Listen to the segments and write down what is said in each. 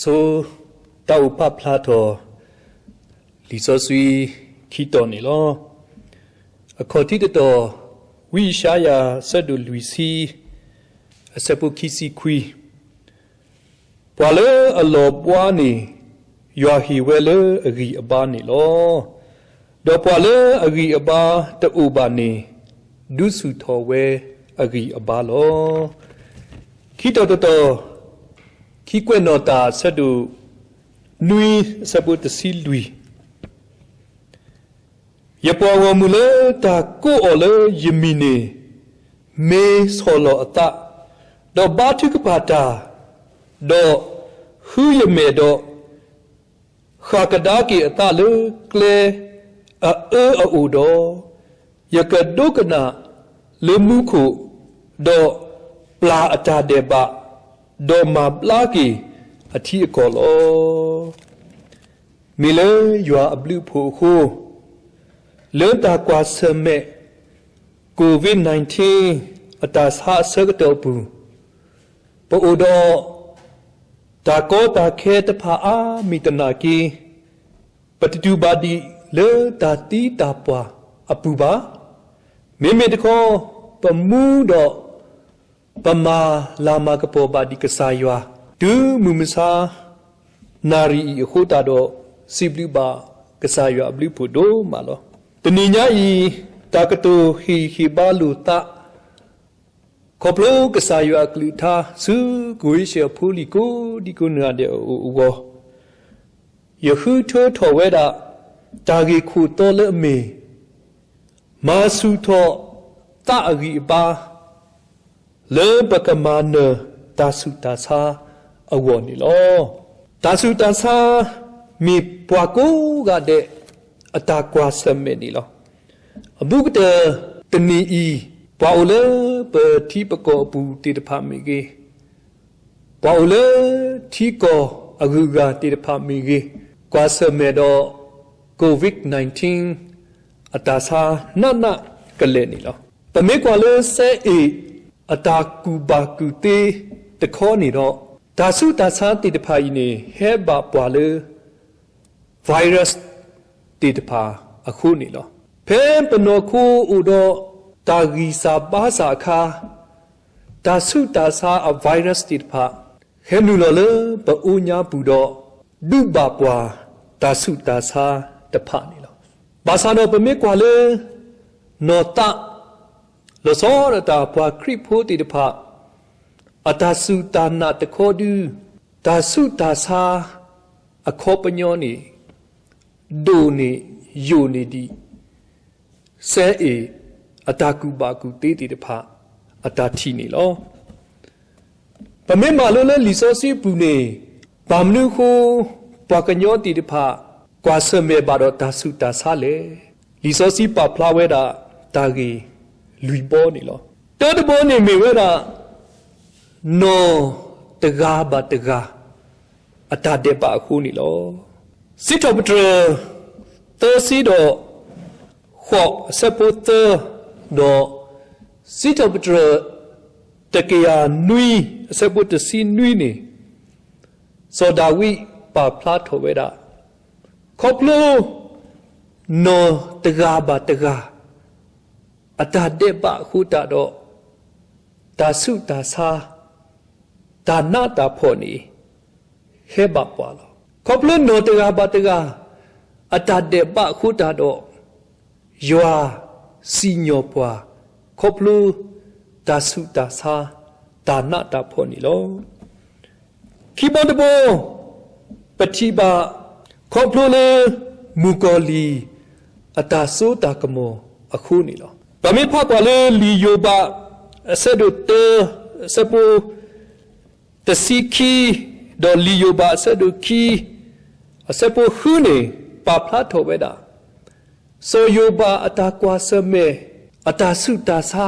ဆိတၢ်အိၣ်ပာ်ဖျါထီၣ် လံာ်စီဆှံခံတီၤန့ၣ်လီၤ. အခီၣ်ထံးတတီၤ, ဝံယၡါယၤ အဆၢဒိၣ်လွံၢ်ဆံ, အဆၢဖိခံဆံခွံ, ပှၤလၢအလီၤဘှါန့ၣ် ယွၤဟ့ၣ်ဝဲလၢအဂံၢ်အဘါန့ၣ်လီၤ. ဒီးပှၤလၢအဂံၢ်အဘါတအိၣ်ဘၣ်န့ၣ် ဒုးဆူၣ်ထီၣ်ဝဲအဂံၢ်အဘါလီၤ. ခံတီၤတတီၤ, ခံကွဲးနီၣ်တၢ် အဆၢဒိၣ်နွံ, အဆၢဖိတဆံလွံၢ်, ယပှၤဂီၢ်မုၢ်လၢတၢ်ကိးအီၤလၢယမံၤန့ၣ် မ့ၢ်ဆီၣ်လီၤအသး, ဒီးဘါထုကဖၣ်တၢ်, ဒီးဃုယမဲာ်ဒီး ဃၣ်ကဒါက့ၤအသးလၢကျဲအအၢအအိၣ်ဒီး, ယကဒိကနၣ်လၢမူခိၣ်, ဒီးပျၢ်အတၢ်ဒဲးဘး, ဒီးမၤဘျါက့ၤအထံအကီၢ်လီၤ. မ့ၢ်လၢယွၤအဘျုးအဖှိၣ်အဃိ, လၢတၢ်ကွၢ်ဆၢၣ်မဲာ် COVID nineteen အတၢ်ဆါအဆၢကတီၢ်အပူၤ, ပအိၣ်ဒီးတၢ်ကီတၢ်ခဲတဖၣ်အါမံၤသနာ်က့, ပတတုၤဘၣ်ဒံးလၢတၢ်သံတၢ်ပှၢ်အပူၤဘၣ်. မ့မ့ၢ်တခီ, ပမူဒီး ပမၤလၤမၤကပီၤဘၣ်ဒံးကစၢ်ယွၤ တုၤမုၢ်မဆါနၣ်ရံၣ်အံၤအဃိသတးဒီး, စံးဘျုးဘၣ်ကစၢ်ယွၤအဘျုးအဖှိၣ်ဒိၣ်မးလီၤ. တနံၤညါအံၤ, တၢ်ကတိၤဟ့ၣ်ဂံၢ်ဟ့ၣ်ဘါလိာ်သး ခီဖျိကစၢ်ယွၤအကလုၢ်ကထါ ဆူကဝ့ၢ်စၢဖိလံၤကိးဒံကိးနၤဒဲးအအိၣ်အဂီၢ်, ယဃုထၢထီၣ်ဝဲဒၣ် တၢ်ဂ့ၢ်ခိၣ်တီလၢအမ့ၢ် မၤဆူၣ်ထီၣ်သးအဂံၢ်အဘါ လၢပကမၤနၢၤတၢ်ဆူးတၢ်ဆါအဂီၢ်န့ၣ်လီၤ. တၢ်ဆူးတၢ်ဆါ မ့ၢ်ပှၤကိးဂၤဒဲးအတၢ်ကွၢ်ဆၢၣ်မဲာ်န့ၣ်လီၤ. အဘူးကတၢၢ်တနံၤအံၤ, ပှၤအိၣ်လၢပထံပကီၢ်အပူၤသ့ၣ်တဖၣ်မ့ၢ်ဂ့ၤ, ပှၤအိၣ်လၢထံကီၢ်အဂုၤအဂၤသ့ၣ်တဖၣ်မ့ၢ်ဂ့ၤ, ကွၢ်ဆၢၣ်မဲာ်ဒီး COVID nineteen အတၢ်ဆါနးနးကလဲာ်န့ၣ်လီၤ. ပမ့ၢ်ကွၢ်လၢစဲအ့ၣ်အတၢ်ကူၣ်ဘၣ်ကူၣ်သ့တခီန့ၣ်ဒီး, တၢ်ဆူးတၢ်ဆါသ့ၣ်တဖၣ်အံၤန့ၣ် ဟဲဘၣ်ပှၤလၢ virus သ့ၣ်တဖၣ်အဃိန့ၣ်လီၤ. ဖဲပနီၢ်ခိအိၣ်ဒီးတၢ်ဂံၢ်စၢ်ဘါစၢ်အခါ, တၢ်ဆူးတၢ်ဆါအ virus သ့ၣ်တဖၣ် ဟဲနုာ်လီၤလၢပအူညါပူၤဒီး ဒုးဘၣ်ပှၤတၢ်ဆူးတၢ်ဆါတဖၣ်န့ၣ်လီၤ. ဘၣ်ဆၣ်ဒီးပမ့ၢ်ကွၢ်လၢ နီၢ်သး လီၤဆီဒၣ်တၢ်ပှၤခရံာ်ဖိသ့ၣ်တဖၣ် အတၢ်စူၢ်တၢ်နာ်တခီဒု, တၢ်ဆူးတၢ်ဆါအခီပညီန့ၣ် ဒိၣ်န့ၢ်ယိာ်န့ၢ်ဒံး စဲအ့ၣ်အတၢ်ကူၣ်ဘၣ်ကူၣ်သ့သ့ၣ်တဖၣ် အတၢ်ထံၣ်န့ၣ်လီၤ. ပမ့ၢ်မၤလိလၢလံာ်စီဆှံအပူၤန့ၣ်, ဘၣ်မနုၤအဃိ ပှၤကညီသ့ၣ်တဖၣ် ကွၢ်ဆၢၣ်မဲာ်ဘၣ်ဒီးတၢ်ဆူးတၢ်ဆါလဲၣ်. လံာ်စီဆှံပာ်ဖျါဝဲဒၣ်တၢ်ဂ့ၢ်လွံၢ်ဘီန့ၣ်လီၤ. တၢတဘီန့ၣ်မ့ၢ်ဝဲဒၣ် နီၢ်တဂၤဘၣ်တဂၤ အတၢ်ဒဲးဘးအဃိန့ၣ်လီၤ. စံးထီၣ်ပတြၢၤ သၢဆံဒီး ဃိး အဆၢဖိသၢ, ဒီး စံးထီၣ်ပတြၢၤ တကယၤနွံ အဆၢဖိတဆံနွံန့ၣ်, စီၤဒၤဝံးပာ်ဖျါထီၣ်ဝဲဒၣ်, ခီဖျိ နီၢ်တဂၤဘၣ်တဂၤ အတၢ်ဒဲးဘးအဃိသတးဒီး, တၢ်ဆူးတၢ်ဆါ တၢ်နးတၢ်ဖှီၣ်န့ၣ် ဟဲဘၣ်ပှၤလီၤ. ခီဖျိနီၢ်တဂၤဘၣ်တဂၤ အတၢ်ဒဲးဘးအဃိသတးဒီး, ယွၤစံၣ်ညီၣ်ပှၤ ခီဖျိ တၢ်ဆူးတၢ်ဆါ တၢ်နးတၢ်ဖှီၣ်န့ၣ်လီၤ. ခံဘီတဘီ ပထံၣ်ဘၣ် ခီဖျိလၢ မုၣ်ကီၤလံၢ် အတၢ်စိတၢ်ကမီၤအဃိန့ၣ်လီၤ. ပမ့ၢ်ဖးကွၢ်လၢလံာ်ယိၤဘး အဆၢဒိၣ်တၢ အဆၢဖိ တဆံခံ, ဒီးလံာ်ယိၤဘးအဆၢဒိၣ်ခံ အဆၢဖိဃုန့ၣ် ပာ်ဖျါထီၣ်ဝဲဒၣ် စီၤယိၤဘးအတၢ်ကွၢ်ဆၢၣ်မဲာ် အတၢ်ဆူးတၢ်ဆါ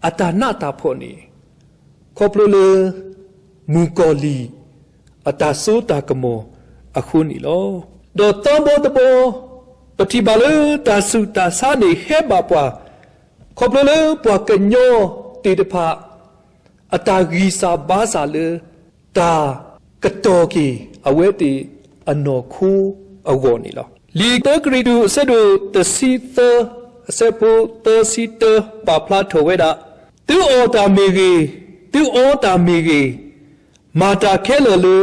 အတၢ်နးတၢ်ဖှီၣ်န့ၣ် ခီဖျိလၢ မုၣ်ကီၤလံၢ် အတၢ်စိတၢ်ကမီၤအဃိန့ၣ်လီၤ. ဒီးသၢဘီတဘီ ပထံၣ်ဘၣ်လၢတၢ်ဆူးတၢ်ဆါန့ၣ်ဟဲဘၣ်ပှၤ ခီဖျိလၢပှၤကညီသ့ၣ်တဖၣ် အတၢ်ဂံၢ်စၢ်ဘါစၢ်လၢ တၢ် ကတီၤက့ၤအဝဲသ့ၣ်အနီၢ်ခိအဂီၢ်န့ၣ်လီၤ. လံာ်သၢကရံၣ်သူး အဆၢဒိၣ်တဆံသၢ အဆၢဖိသၢဆံတၢ ပာ်ဖျါထီၣ်ဝဲဒၣ်, သုအီၣ်တၢ်မ့ၢ်ဂ့ၤ, သုအီတၢ်မ့ၢ်ဂ့ၤ, မၤတၢ်ခဲလၢာ်လၢ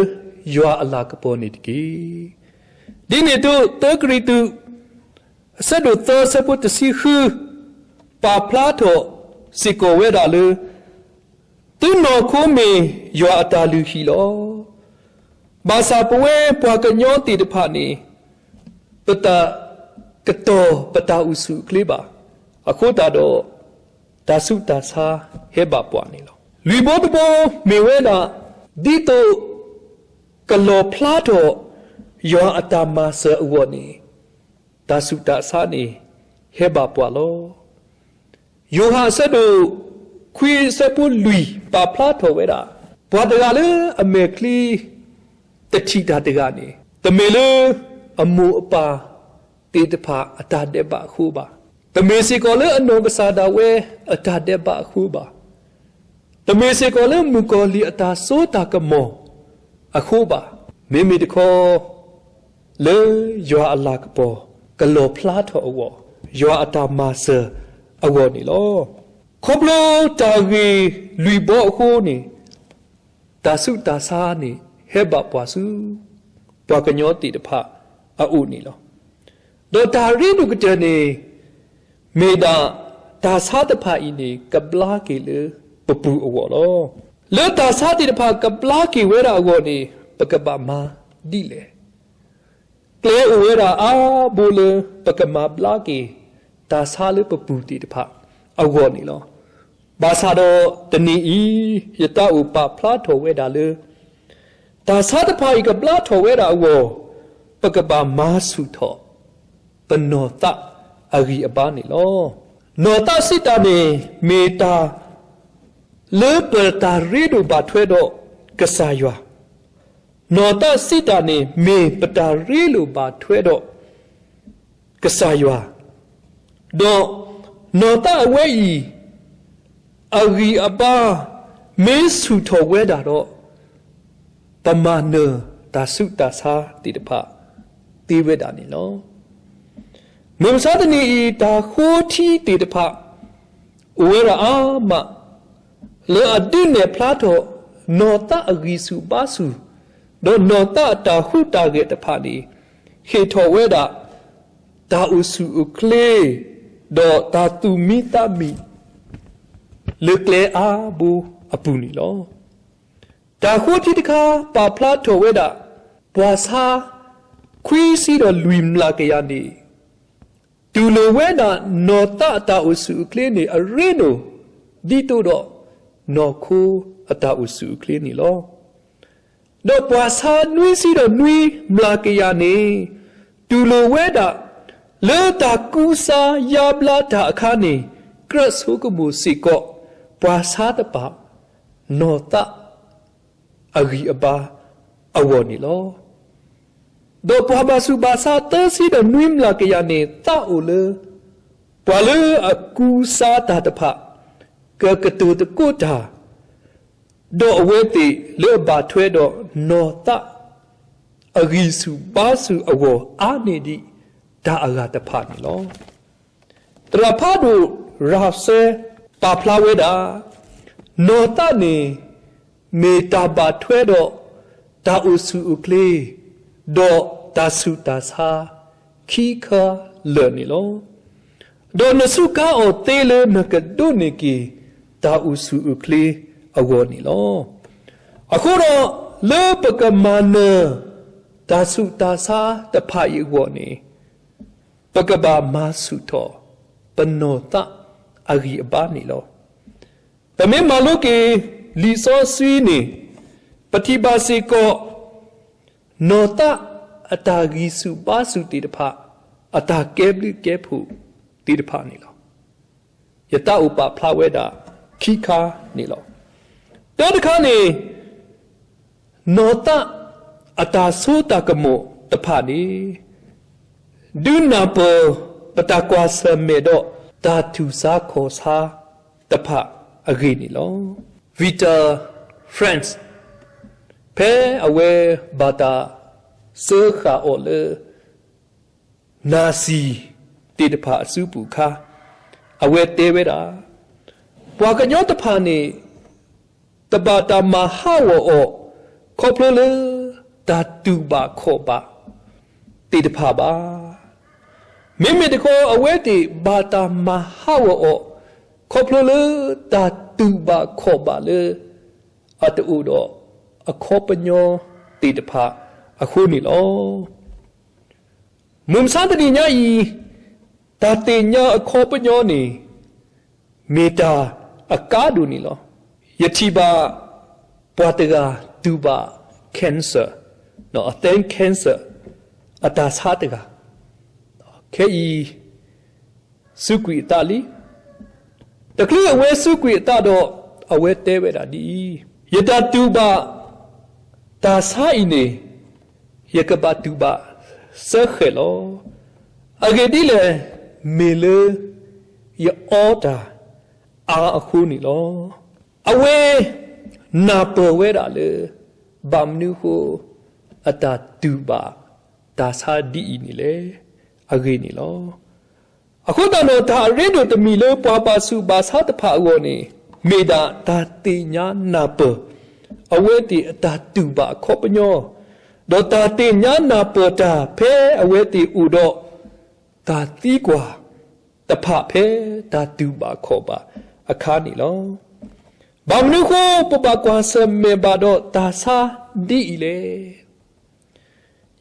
ယွၤအလၤကပီၤန့ၣ်တက့ၢ်. ဒ်န့ၣ်အသိး သၢကရံၣ်သူး အဆၢဒိၣ်သၢ အဆၢဖိတဆံဃု ပာ်ဖျါထီၣ်စ့ၢ်ကီးဝဲဒၣ်လၢ သုနီၢ်ခိမ့ၢ်ယွၤအတၢ်လုၢ်ဟံၣ်လီၤ. ဘၣ်ဆၣ်ပဝဲပှၤကညီသ့ၣ်တဖၣ်န့ၣ် ပတကတီၤပတၢ်အိၣ်ဆူၣ်အိၣ်ချ့ဘၣ်. အဃိသတးဒီး တၢ်ဆူးတၢ်ဆါဟဲဘၣ်ပှၤန့ၣ်လီၤ. လွံၢ်ဘီတဘီမ့ၢ်ဝဲဒၣ် ဒ်သိးကလီၣ်ဖျါထီၣ်ယွၤအတၢ်မၤစၢၤအဂီၢ်န့ၣ် တၢ်ဆူးတၢ်ဆါန့ၣ် ဟဲဘၣ်ပှၤလီၤ. ယိၤဟၣ်အဆၢဒိၣ်ခွံ အဆၢဖိလွံၢ် ပာ်ဖျါထီၣ်ဝဲဒၣ်, ပှၤတဂၤလၢအမဲာ်ချံတထံၣ်တၢ်တဂၤန့ၣ် တမ့ၢ်လၢအမိၢ်အပၢ်သ့ၣ်တဖၣ်အတၢ်ဒဲးဘးအဃိဘၣ်. တမ့ၢ်စ့ၢ်ကီးလၢအနီၢ်ကစၢ်ဒၣ်ဝဲအတၢ်ဒဲးဘးအဃိဘၣ်. တမ့ၢ်စ့ၢ်ကီးလၢမုၣ်ကီၤလံၢ်အတၢ်စိတၢ်ကမီၤအဃိဘၣ်. မ့မ့ၢ်တခီ လၢယွၤအလၤကပီၤ ကလီၣ်ဖျါထီၣ်အဂီၢ်, ယွၤအတၢ်မၤစၢၤအဂီၢ်န့ၣ်လီၤ. ခီဖျိတၢ်ဂ့ၢ်လွံၢ်ဘီအဃိန့ၣ် တၢ်ဆူးတၢ်ဆါန့ၣ် ဟဲဘၣ်ပှၤဆူ ပှၤကညီသ့ၣ်တဖၣ်အအိၣ်န့ၣ်လီၤ. ဒီးတၢ်ရ့ဒိၣ်ကတၢၢ်န့ၣ် မ့ၢ်ဒၣ်တၢ်ဆါတဖၣ်အံၤန့ၣ် ကဘျါက့ၤလၢပပူၤအဂီၢ်လီၤ. လၢတၢ်ဆါသ့ၣ်တဖၣ်ကဘျါက့ၤဝဲဒၣ်အဂီၢ်န့ၣ် ပကဘၣ်မၤဒ်လဲၣ်. ကျဲအိၣ်ဝဲဒၣ်အါဘိလၢပကမၤဘျါက့ၤ တၢ်ဆါလၢပပူၤသ့ၣ်တဖၣ်အဂီၢ်န့ၣ်လီၤ. ဘၣ်ဆၣ်ဒီးတနံၤအံၤ ယသးအိၣ်ပာ်ဖျါထီၣ်ဝဲဒၣ်လၢ တၢ်ဆါတဖၣ်အံၤကဘျါထီၣ်ဝဲဒၣ်အဂီၢ်, ပကဘၣ်မၤဆူၣ်ထီၣ် ပနီၢ်သးအဂံၢ်အဘါန့ၣ်လီၤ. နီၢ်သးစံးတၢ်န့ၣ် မ့ၢ်တၢ်လၢပတၢ်ရ့လိာ်ဘၣ်ထွဲဒီးကစၢ်ယွၤ, နီၢ်သးစံးတၢ်န့ၣ် မ့ၢ်ပတၢ်ရ့လိာ်ဘၣ်ထွဲဒီးကစၢ်ယွၤ, ဒီးနီၢ်သးအဝဲအံၤ အဂံၢ်အဘါ မ့ၢ်ဆူၣ်ထီၣ်ဝဲဒၣ်ဒီး ပမၤနၢၤတၢ်ဆူးတၢ်ဆါသ့ၣ်တဖၣ်သ့ဝဲဒၣ်န့ၣ်လီၤ. မုၢ်မဆါတနံၤအံၤ တၢ်ဃိထံသ့ၣ်တဖၣ် အိၣ်ဝဲဒၣ်အါမး လၢအဒုးနဲၣ်ဖျါထီၣ် နီၢ်သးအဂံၢ်ဆူၣ်ဘါဆူၣ် ဒီးနီၢ်သးအတၢ်ဟူးတၢ်ဂဲၤတဖၣ်န့ၣ် ဟ့ၣ်ထီၣ်ဝဲဒၣ် တၢ်အိၣ်ဆူၣ်အိၣ်ချ့ ဒီးတၢ်သူၣ်မံသးမံ လၢကျဲအါဘိအပူၤန့ၣ်လီၤ. တၢ်ဃိထံတခါ ပာ်ဖျါထီၣ်ဝဲဒၣ် ပှၤဆါ ခွံဆံဒီးလွံၢ်မျးကယၤန့ၣ် တူၢ်လိာ်ဝဲဒၣ် နီၢ်သးအတၢ်အိၣ်ဆူၣ်အိၣ်ချ့န့ၣ် အရ့ဒိၣ် ဒ်သိးဒီး နီၢ်ခိအတၢ်အိၣ်ဆူၣ်အိၣ်ချ့န့ၣ်လီၤ. ဒီးပှၤဆါနွံဆံဒီးနွံမျးကယၤန့ၣ် တူၢ်လိာ်ဝဲဒၣ် လၢတၢ်ကူစါယါဘျါတၢ်အခါန့ၣ် ကြၢးဆိကမိၣ်စ့ၢ်ကီး ပှၤဆါတဖၣ် နီၢ်သး အဂံၢ်အဘါအဂီၢ်န့ၣ်လီၤ. ဒီးပှၤဘၣ်ဆူးဘၣ်ဆါသၢဆံဒီးနွံမျးကယၤန့ၣ် သးအိၣ်လၢ ပှၤလၢအကူစါတၢ်တဖၣ် ကကတိၤသကိးတၢ်, ဒီးအဝဲသ့ၣ်လၢအဘၣ်ထွဲဒီးနီၢ်သး အဂံၢ်ဆူၣ်ဘါဆူၣ်အဂီၢ် အါန့ၢ်ဒံးတၢ်အဂၤတဖၣ်န့ၣ်လီၤ. သရၣ်ဖးဒိၣ်ရၤစဲ ပာ်ဖျါဝဲဒၣ်, နီၢ်သးန့ၣ် မ့ၢ်တၢ်ဘၣ်ထွဲဒီး တၢ်အိၣ်ဆူၣ်အိၣ်ချ့ ဒီးတၢ်ဆူးတၢ်ဆါ ခံခါလၢာ်န့ၣ်လီၤ. ဒီးနစူးကါအီၤသ့လၢနကဒိးန့ၢ်က့ၤ တၢ်အိၣ်ဆူၣ်အိၣ်ချ့အဂီၢ်န့ၣ်လီၤ. အဃိဒီး လၢပကမၤနၢၤ တၢ်ဆူးတၢ်ဆါတဖၣ်အံၤအဂီၢ်န့ၣ် ပကဘၣ်မၤဆူၣ်ထီၣ် ပနီၢ်သးအဂံၢ်အဘါန့ၣ်လီၤ. ပမ့ၢ်မၤလိက့ၤ လံာ်စီဆှံန့ၣ် ပထံၣ်ဘၣ်စ့ၢ်ကီး နီၢ်သးအတၢ်ဂံၢ်ဆူၣ်ဘါဆူၣ်သ့ၣ်တဖၣ် အတၢ်ကဲဘျုးကဲဖှိၣ်သ့ၣ်တဖၣ်န့ၣ်လီၤ. ယသးအိၣ်ပာ်ဖျါဝဲဒၣ် ခံခါန့ၣ်လီၤ. တၢတခါန့ၣ် နီၢ်သးအတၢ်စိတၢ်ကမီၤတဖၣ်န့ၣ် ဒုးနၢ်ပၢၢ်ပတၢ်ကွၢ်ဆၢၣ်မဲာ်ဒီး တၢ်တူၢ်ဆါခီၣ်ဆါတဖၣ်အဂ့ၢ်န့ၣ်လီၤ. Victor Franz ဖဲအဝဲဘၣ်တၢ်စၢဃာ်အီၤလၢ နၢ်စံၣ်သ့ၣ်တဖၣ်အစုပူၤအခါ, အဝဲတဲဝဲဒၣ်, ပှၤကညီတဖၣ်န့ၣ် တဘၣ်တၢ်မၤဟးဂီၤအီၤ ခီဖျိလၢတၢ်တူၢ်ဘၣ်ခီၣ်ဘၣ်သ့ၣ်တဖၣ်ဘၣ်. မ့မ့ၢ်တခီ အဝဲသ့ၣ်ဘၣ်တၢ်မၤဟးဂီၤအီၤ ခီဖျိလၢတၢ်တူၢ်ဘၣ်ခီၣ်ဘၣ်လၢ အတအိၣ်ဒီးအခီပညီသ့ၣ်တဖၣ်အဃိန့ၣ်လီၤ. မုၢ်မဆါတနံၤညါအံၤ, တၢ်သ့ၣ်ညါအခီပညီန့ၣ် မ့ၢ်တၢ်အကါဒိၣ်န့ၣ်လီၤ. ယထံၣ်ဘၣ်ပှၤတဂၤတူၢ်ဘၣ် cancer, အသဲ cancer အတၢ်ဆါတဂၤ, ခဲအံၤ စူးကွံာ်အသးလံ. တချုးအဝဲစူးကွံာ်အသးဒီး အဝဲတဲဝဲဒၣ်ဒ်အံၤ, ယတၢ်တူၢ်ဘၣ်တၢ်ဆါအံၤန့ၣ် ယကဘၣ်တူၢ်ဘၣ်စၢဃဲၣ်လီၤ. အဂ့ၢ်ဒ်လဲၣ်, မ့ၢ်လၢယအီတၢ်အါအဃိန့ၣ်လီၤ. အဝဲနၢ်ပၢၢ်ဝဲဒၣ်လၢ ဘၣ်မနုၤအဃိ အတၢ်တူၢ်ဘၣ်တၢ်ဆါဒ်အံၤန့ၣ်လဲၣ်. အဂ့ၢ်န့ၣ်လီၤ. အဃိသတးဒီး တၢ်အရ့ဒိၣ်တမံၤလၢပှၤဘၣ်ဆူးဘၣ်ဆါတဖၣ်အဂီၢ်န့ၣ် မ့ၢ်ဒၣ်တၢ်သ့ၣ်ညါနၢ်ပၢၢ် အဝဲသ့ၣ်အတၢ်တူၢ်ဘၣ်အခီပညီ, ဒီးတၢ်သ့ၣ်ညါနၢ်ပၢၢ်တၢ်ဖဲအဝဲသ့ၣ်အိၣ်ဒီး တၢ်သံကွၢ်တဖၣ်ဖဲတၢ်တူၢ်ဘၣ်ခီၣ်ဘၣ်အခါန့ၣ်လီၤ. ဘၣ်မနုၤအဃိ ပဘၣ်ကွၢ်ဆၢၣ်မဲာ်ဘၣ်ဒီးတၢ်ဆါဒ်အံၤလဲၣ်.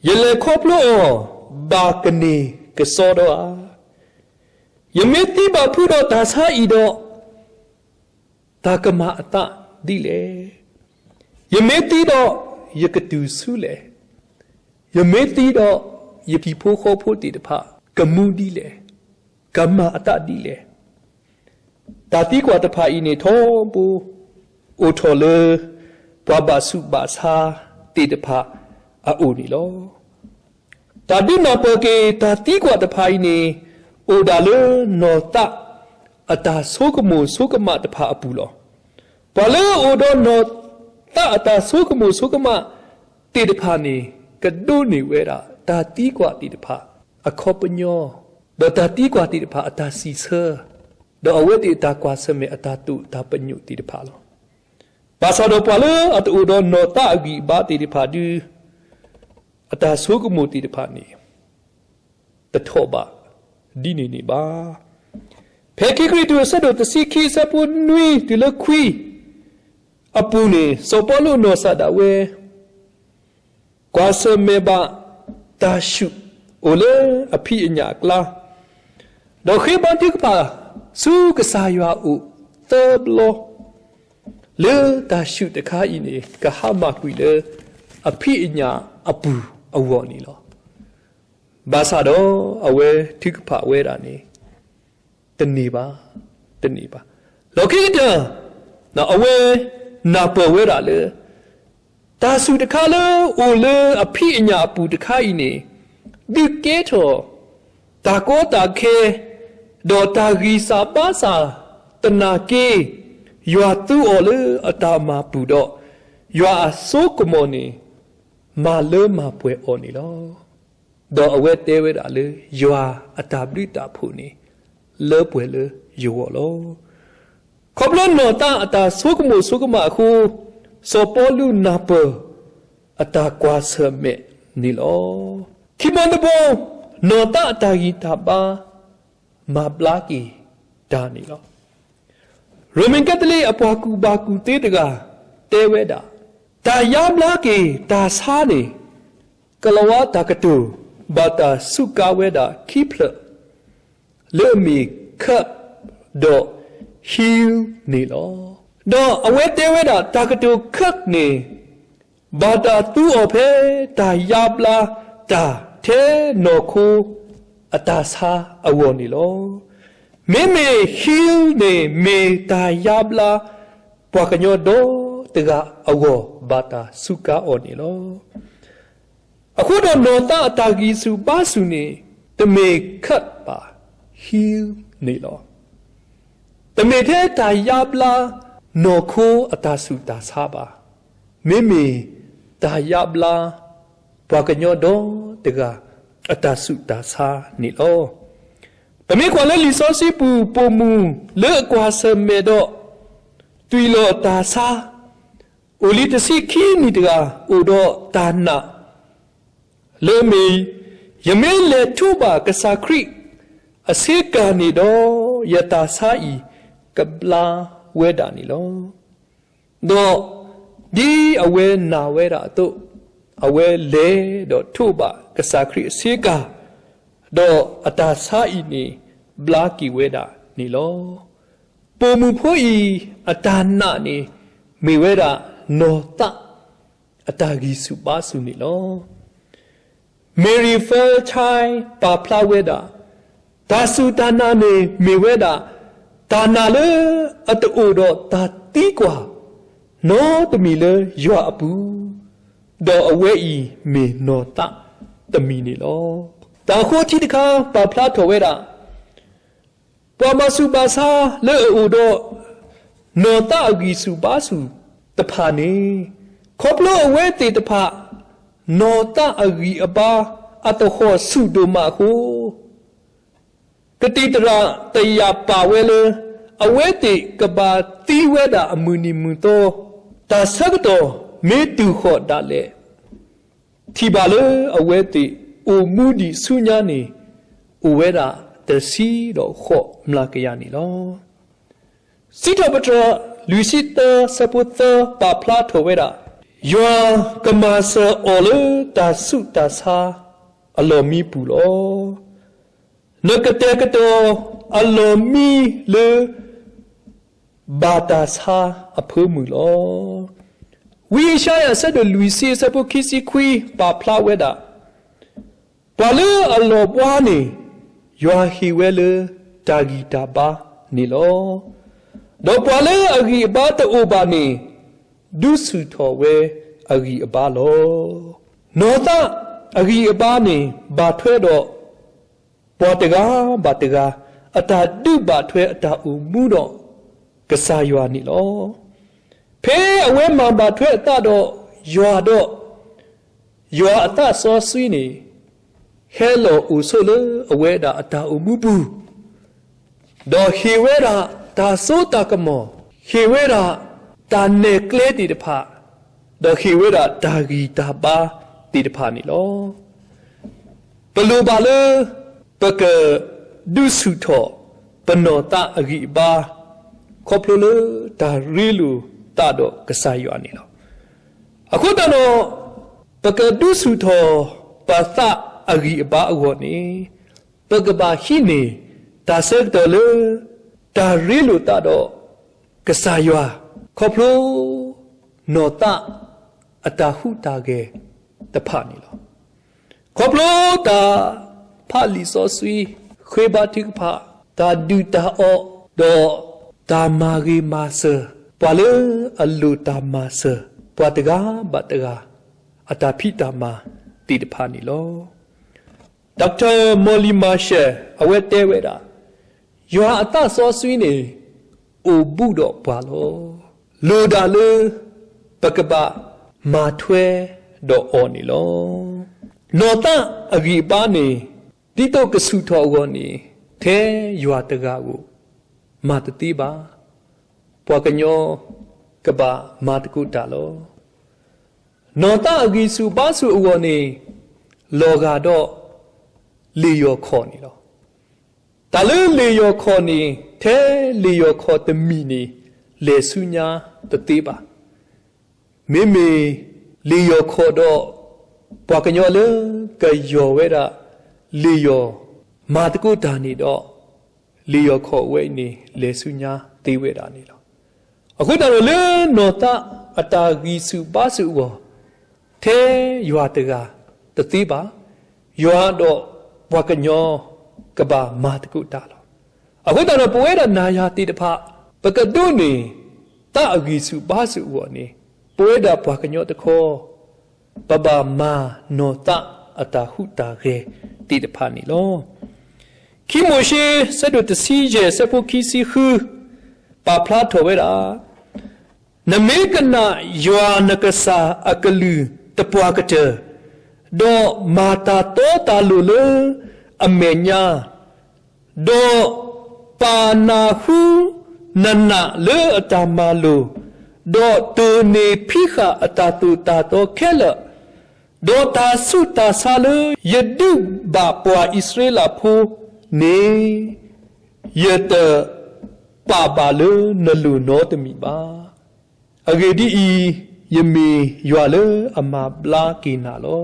ယလဲၤခီဖျိအီၤ ဘၣ်ကန့ၢ်ကစီဒီဧါ. ယမ့ၢ်သံဘၣ်ဖုးဒီးတၢ်ဆါအံၤဒီး တၢ်ကမၤအသးဒ်လဲၣ်. ယမ့ၢ်သံဒီး ယကတုၤဆူလဲၣ်. ယမ့ၢ်သံဒီး ယဟံၣ်ဖိဃီဖိသ့ၣ်တဖၣ် ကမူဒ်လဲၣ်, ကမၤအသးဒ်လဲၣ်. တၢ်သံကွၢ်တဖၣ်အံၤန့ၣ် ထီဘိအိၣ်ထီၣ်လၢ ပှၤဘၣ်ဆူးဘၣ်ဆါသ့ၣ်တဖၣ်အအိၣ်န့ၣ်လီၤ. တၢ်ဒုးနၢ်ပၢၢ်က့ၤ တၢ်သံကွၢ်တဖၣ်အံၤန့ၣ် အိၣ်ဒၣ်လၢနီၢ်သးအတၢ်ဆိကမိၣ်ဆိကမးတဖၣ်အပူၤလီၤ. ပှၤလၢအအိၣ်ဒီးနီၢ်သးအတၢ်ဆိကမိၣ်ဆိကမးသ့ၣ်တဖၣ်န့ၣ် ကဒိးန့ၢ်ဝဲဒၣ် တၢ်သံကွၢ်သ့ၣ်တဖၣ်အခီပညီ, ဒီးတၢ်သံကွၢ်သ့ၣ်တဖၣ်အတၢ်စံးဆၢ, ဒီးအဝဲသ့ၣ်အတၢ်ကွၢ်ဆၢၣ်မဲာ်အတၢ်တိာ်တၢ်ပညိၣ်သ့ၣ်တဖၣ်လီၤ. ဘၣ်ဆၣ်ဒီးပှၤလၢအတအိၣ်ဒီးနီၢ်သးအဂံၢ်အဘါသ့ၣ်တဖၣ်ဒုး အတၢ်ဆိကမိၣ်သ့ၣ်တဖၣ်န့ၣ် တထီၣ်ဘးဒ်န့ၣ်န့ၣ်ဘၣ်. ဖဲခံကရံၣ်သူးအဆၢဒိၣ်တဆံခံအဆၢဖိနွံတုၤလၢခွံအပူၤန့ၣ် စီၤပီလူးနီၢ်ကစၢ်ဒၣ်ဝဲ ကွၢ်ဆၢၣ်မဲာ်ဘၣ်တၢ်ဆူၣ်အိၣ်လၢအဖံးအညၣ်အကျါ, ဒီးဃ့ဘါထုကဖၣ်ဆူကစၢ်ယွၤအအိၣ်သၢဘျီ, လၢတၢ်ဆူၣ်တခါအံၤန့ၣ် ကဟါမၢ်ကွံာ်လၢအဖံးအညၣ်အပူၤအဂီၢ်န့ၣ်လီၤ. ဘၣ်ဆၣ်ဒီးအဝဲထုကဖၣ်ဝဲဒၣ်န့ၣ် တန့ၢ်ဘၣ်, တန့ၢ်ဘၣ်. လီၢ်ခံကတၢၢ် အဝဲနၢ်ပၢၢ်ဝဲဒၣ်လၢ တၢ်ဆူၣ်တခါလၢအိၣ်လၢအဖံးအညၣ်အပူၤတခါအံၤန့ၣ် ဒုးကဲထီၣ်တၢ်ကီတၢ်ခဲ ဒီးတၢ်ဂံၢ်စၢ်ဘါစၢ်သနာ်က့ ယွၤသူအီၤလၢအတၢ်မၤပူၤဒီး ယွၤအစိကမီၤန့ၣ် မၤလၢမၤပှဲၤအီၤန့ၣ်လီၤ. ဒီးအဝဲတဲဝဲဒၣ်လၢ ယွၤအတၢ်ဘျုးတၢ်ဖှိၣ်န့ၣ် လၢပှဲၤလၢယဂီၢ်လီၤ. ခီဖျိနီၢ်သးအတၢ်ဆိကမိၣ်ဆိကမးအဃိ စီၤပီလူးနၢ်ပၢၢ်အတၢ်ကွၢ်ဆၢၣ်မဲာ်န့ၣ်လီၤ. ခံဘီတဘီ နီၢ်သးအတၢ်ဂံၢ်တၢ်ဘါ မၤဘျါက့ၤတၢ်န့ၣ်လီၤ. ရိမ့ၤကဲသလ့းအပှၤကူၣ်ဘၣ်ကူၣ်သ့တဂၤ တဲဝဲဒၣ်, တၢ်ယါဘျါက့ၤတၢ်ဆါန့ၣ် ကလီၤဝါတၢ်ကတိၤ ဘၣ်တၢ်စူးကါဝဲဒၣ်ခံဖျၢၣ် လၢအမ့ၢ် curb ဒီး heal န့ၣ်လီၤ. ဒီးအဝဲတဲဝဲဒၣ် တၢ်ကတိၤ curb န့ၣ် ဘၣ်တၢ်သူအီၤဖဲတၢ်ယါဘျါတၢ်ထဲနီၢ်ခိအတၢ်ဆါအဂီၢ်န့ၣ်လီၤ. မ့မ့ၢ် heal န့ၣ် မ့ၢ်တၢ်ယါဘျါပှၤကညီဒီတဂၤအဂီၢ် ဘၣ်တၢ်စူးကါအီၤန့ၣ်လီၤ. အဃိဒီးနီၢ်သးအတၢ်ဂံၢ်ဆူၣ်ဘါဆူၣ်န့ၣ် တမ့ၢ် curb ဘၣ်, heal န့ၣ်လီၤ. တမ့ၢ်ထဲတၢ်ယါဘျါနီၢ်ခိအတၢ်ဆူၣ်တၢ်ဆါဘၣ်. မ့မ့ၢ် တၢ်ယါဘျါ ပှၤကညီဒီတဂၤ အတၢ်ဆူးတၢ်ဆါန့ၣ်လီၤ. ပမ့ၢ်ကွၢ်လၢလံာ်စီဆှံပူၤ ပိာ်မုၣ်လၢအကွၢ်ဆၢၣ်မဲာ်ဒီး သွံၣ်လီၤတၢ်ဆါ အိၣ်လံတဆံခံနံၣ်တဂၤ အိၣ်ဒီးတၢ်နာ် လၢအမ့ၢ် ယမ့ၢ်လဲၤထိးဘၣ်ကစၢ်ခရံာ်အဆ့ကၤန့ၣ်ဒီး ယတၢ်ဆါအံၤကဘျါဝဲဒၣ်န့ၣ်လီၤ. ဒီးဒ်အဝဲနာ်ဝဲဒၣ်အသိး အဝဲလဲၤဒီးထိးဘၣ်ကစၢ်ခရံာ်အဆ့ကၤ, ဒီးအတၢ်ဆါအံၤန့ၣ် ဘျါက့ၤဝဲဒၣ်န့ၣ်လီၤ. ပိာ်မုၣ်ဖိအံၤအတၢ်နာ်န့ၣ် မ့ၢ်ဝဲဒၣ်နီၢ်သး အတၢ်ဂံၢ်ဆူၣ်ဘါဆူၣ်န့ၣ်လီၤ. Mary Fairchild ပာ်ဖျါဝဲဒၣ်, တၢ်စူၢ်တၢ်နာ်န့ၣ်မ့ၢ်ဝဲဒၣ် တၢ်နာ်လၢအတအိၣ်ဒီးတၢ်သံကွၢ် နီတမံၤလၢယွၤအပူၤ, ဒီးအဝဲအံၤမ့ၢ်နီၢ်သးတမံၤန့ၣ်လီၤ. တၢ်ဃိထံတခါ ပာ်ဖျါထီၣ်ဝဲဒၣ် ပှၤမၤဆူၣ်ဘၣ်ဆါလၢအအိၣ်ဒီး နီၢ်သးအဂံၢ်ဆူၣ်ဘါဆူၣ်တဖၣ်န့ၣ်, ခီဖျိအဝဲသ့ၣ်တဖၣ် နီၢ်သးအဂံၢ်အဘါ အတဟီၣ်ဆူၣ်ဒိၣ်မးအဃိ, ကသံၣ်သရၣ်တယာ်ပာ်ဝဲလၢ အဝဲသ့ၣ်ကဘၣ်သံဝဲဒၣ်အမုၢ်နံၤမုၢ်သီ, တၢ်ဆၢကတီၢ်မ့ၢ်တုၤဃီၣ်ဒၣ်လဲာ် ထံၣ်ဘၣ်လၢအဝဲသ့ၣ်အိၣ်မူဒံးဆူညါန့ၣ် အိၣ်ဝဲဒၣ်တဆံဒီးဃိးမျးကယၤန့ၣ်လီၤ. စံးထီၣ်ပတြၢၤလွံၢ်ဆံသၢ ဆၢဖိသၢ ပာ်ဖျါထီၣ်ဝဲဒၣ်, ယွၤကမၤစၢၤအီၤလၢတၢ်ဆူးတၢ်ဆါအလီၢ်မံပူၤလီၤ. နကတဲာ်ကတီၤအလီၢ်မံလၢ ဘၣ်တၢ်ဆါအဖၢမုၢ်လီၤ. ဝံယၡါယၤ ဆၢဒိၣ်လွံၢ်ဆံ ဆၢဖိခံဆံခွံ ပာ်ဖျါဝဲဒၣ်, ပှၤလၢအလီၤဘှါန့ၣ် ယွၤဟ့ၣ်ဝဲလၢတၢ်ဂံၢ်တၢ်ဘါန့ၣ်လီၤ. ဒီးပှၤလၢအဂံၢ်အဘါတအိၣ်ဘၣ်န့ၣ် ဒုးဆူၣ်ထီၣ်ဝဲအဂံၢ်အဘါလီၤ. နီၢ်သးအဂံၢ်အဘါန့ၣ် ဘၣ်ထွဲဒီး ပှၤတဂၤဘၣ်တဂၤ အတၢ်ဒုးဘၣ်ထွဲအတၢ်အိၣ်မူဒီး ကစၢ်ယွၤန့ၣ်လီၤ. ဖဲအဝဲမၤဘၣ်ထွဲအသးဒီးယွၤဒီး ယွၤအသးစီဆှံန့ၣ် ဟဲလီၤအိၣ်ဆိးလၢအဝဲဒၣ်အတၢ်အိၣ်မူပူၤ ဒီးဟ့ၣ်ဝဲဒၣ်တၢ်စိတၢ်ကမီၤ, ဟ့ၣ်ဝဲဒၣ်တၢ်နဲၣ်ကျဲသ့ၣ်တဖၣ်, ဒီးဟ့ၣ်ဝဲဒၣ်တၢ်ဂံၢ်တၢ်ဘါသ့ၣ်တဖၣ်န့ၣ်လီၤ. ပလိၣ်ဘၣ်လၢ ပကဒုးဆူၣ်ထီၣ် ပနီၢ်သးအဂံၢ်အဘါ ခီဖျိလၢတၢ်ရ့လိာ်သးဒီးကစၢ်ယွၤန့ၣ်လီၤ. အဃိသတးဒီး ပကဒုးဆူၣ်ထီၣ်ပသးအဂံၢ်အဘါအဂီၢ်န့ၣ် ပကဘၣ်ဟံးန့ၢ်တၢ်ဆၢကတီၢ်လၢ တၢ်ရ့လိာ်သးဒီး ကစၢ်ယွၤ ခီဖျိ နီၢ်သးအတၢ်ဟူးတၢ်ဂဲၤတဖၣ်န့ၣ်လီၤ. ခီဖျိတၢ်ဖးလံာ်စီဆှံ, ဃ့ဘါထုကဖၣ်, တၢ်ဒုၣ်တၢ်အီၣ်, ဒီးတၢ်မၤဂ့ၤမၤစၢၤ ပှၤလၢအလိၣ်တၢ်မၤစၢၤ ပှၤတဂၤဘၣ်တဂၤ အတၢ်ဖံးတၢ်မၤသ့ၣ်တဖၣ်န့ၣ်လီၤ. Doctor Morley Marshall အဝဲတဲဝဲဒၣ်, ယွၤအသးစီဆှံန့ၣ် အိၣ်ဘူးဒီးပှၤလီၤ. လိၣ်ဒၣ်လၢ ပကဘၣ်မၤထွဲဒီးအီၤန့ၣ်လီၤ. နီၢ်သးအဂံၢ်အဘါန့ၣ် ဒ်သိးကဆူၣ်ထီၣ်အဂီၢ်န့ၣ် ထဲယွၤတဂၤဧိၤ မၤတသ့ဘၣ်. ပှၤကညီကဘၣ်မၤသကိးတၢ်လီၤ. နီၢ်သးအဂံၢ်ဆူၣ်ဘါဆူၣ်အဂီၢ်န့ၣ် လီၤဂာ်ဒီး လ့ၣ်ယီၤခီၣ်န့ၣ်လီၤ. တၢ်လၢလ့ၣ်ယီၤခီၣ်န့ၣ် ထဲလ့ၣ်ယီၤခီၣ်တမံၤန့ၣ် လဲၤဆူညါတသ့ဘၣ်. မ့မ့ၢ်လ့ၣ်ယီၤခီၣ်ဒီး ပှၤကညီလၢကယီၤဝဲဒၣ် လ့ၣ်ယီၤ မၤသကိးတၢ်န့ၣ်ဒီး လ့ၣ်ယီၤခီၣ်ဝဲအံၤန့ၣ် လဲၤဆူညါသ့ဝဲဒၣ်န့ၣ်လီၤ. အဃိသတးဒီးလၢနီၢ်သးအတၢ်ဂံၢ်ဆူၣ်ဘါဆူၣ်အဂီၢ် ထဲယွၤတဂၤတသ့ဘၣ်, ယွၤဒီးပှၤကညီကဘၣ်မၤသကိးတၢ်လီၤ. အဃိသတးဒီးပဝဲဒၣ်နၤယၤသ့ၣ်တဖၣ် ပကဒိးန့ၢ်သးအဂံၢ်ဆူၣ်ဘါဆူၣ်အဂီၢ်န့ၣ် ပဝဲဒၣ်ပှၤကညီတခီ ပဘၣ်မၤနီၢ်သးအတၢ်ဟူးတၢ်ဂဲၤသ့ၣ်တဖၣ်န့ၣ်လီၤ. ခံမိၤၡ့ ဆၢဒိၣ်တဆံယဲၢ် ဆၢဖိခံဆံဃု ပာ်ဖျါထီၣ်ဝဲဒၣ်, နမ့ၢ်ကနၣ်ယွၤနကစၢ်အကလုၢ်တ ယပှၤကတၢၢ်, ဒီးမၤတၢ်တီတၢ်လိၤလၢအမဲာ်ညါ, ဒီးပာ်နၢ်ဟူနနးလၢအတၢ်မၤလိာ်, ဒီးတိၢ်န့ၢ်ဖံးဃာ်အတၢ်သိၣ်တၢ်သီခဲလၢာ်, ဒီးတၢ်ဆူးတၢ်ဆါလၢယဒုးဘၣ်ပှၤအံၣ်စရ့လးဖိန့ၣ်, ယတပာ်ဘၣ်လၢနလိၤနီတမံၤဘၣ်. အဂ့ၢ်ဒ်အံၤ, ယမ့ၢ်ယွၤလၢအမၤဘျါက့ၤနၤလီ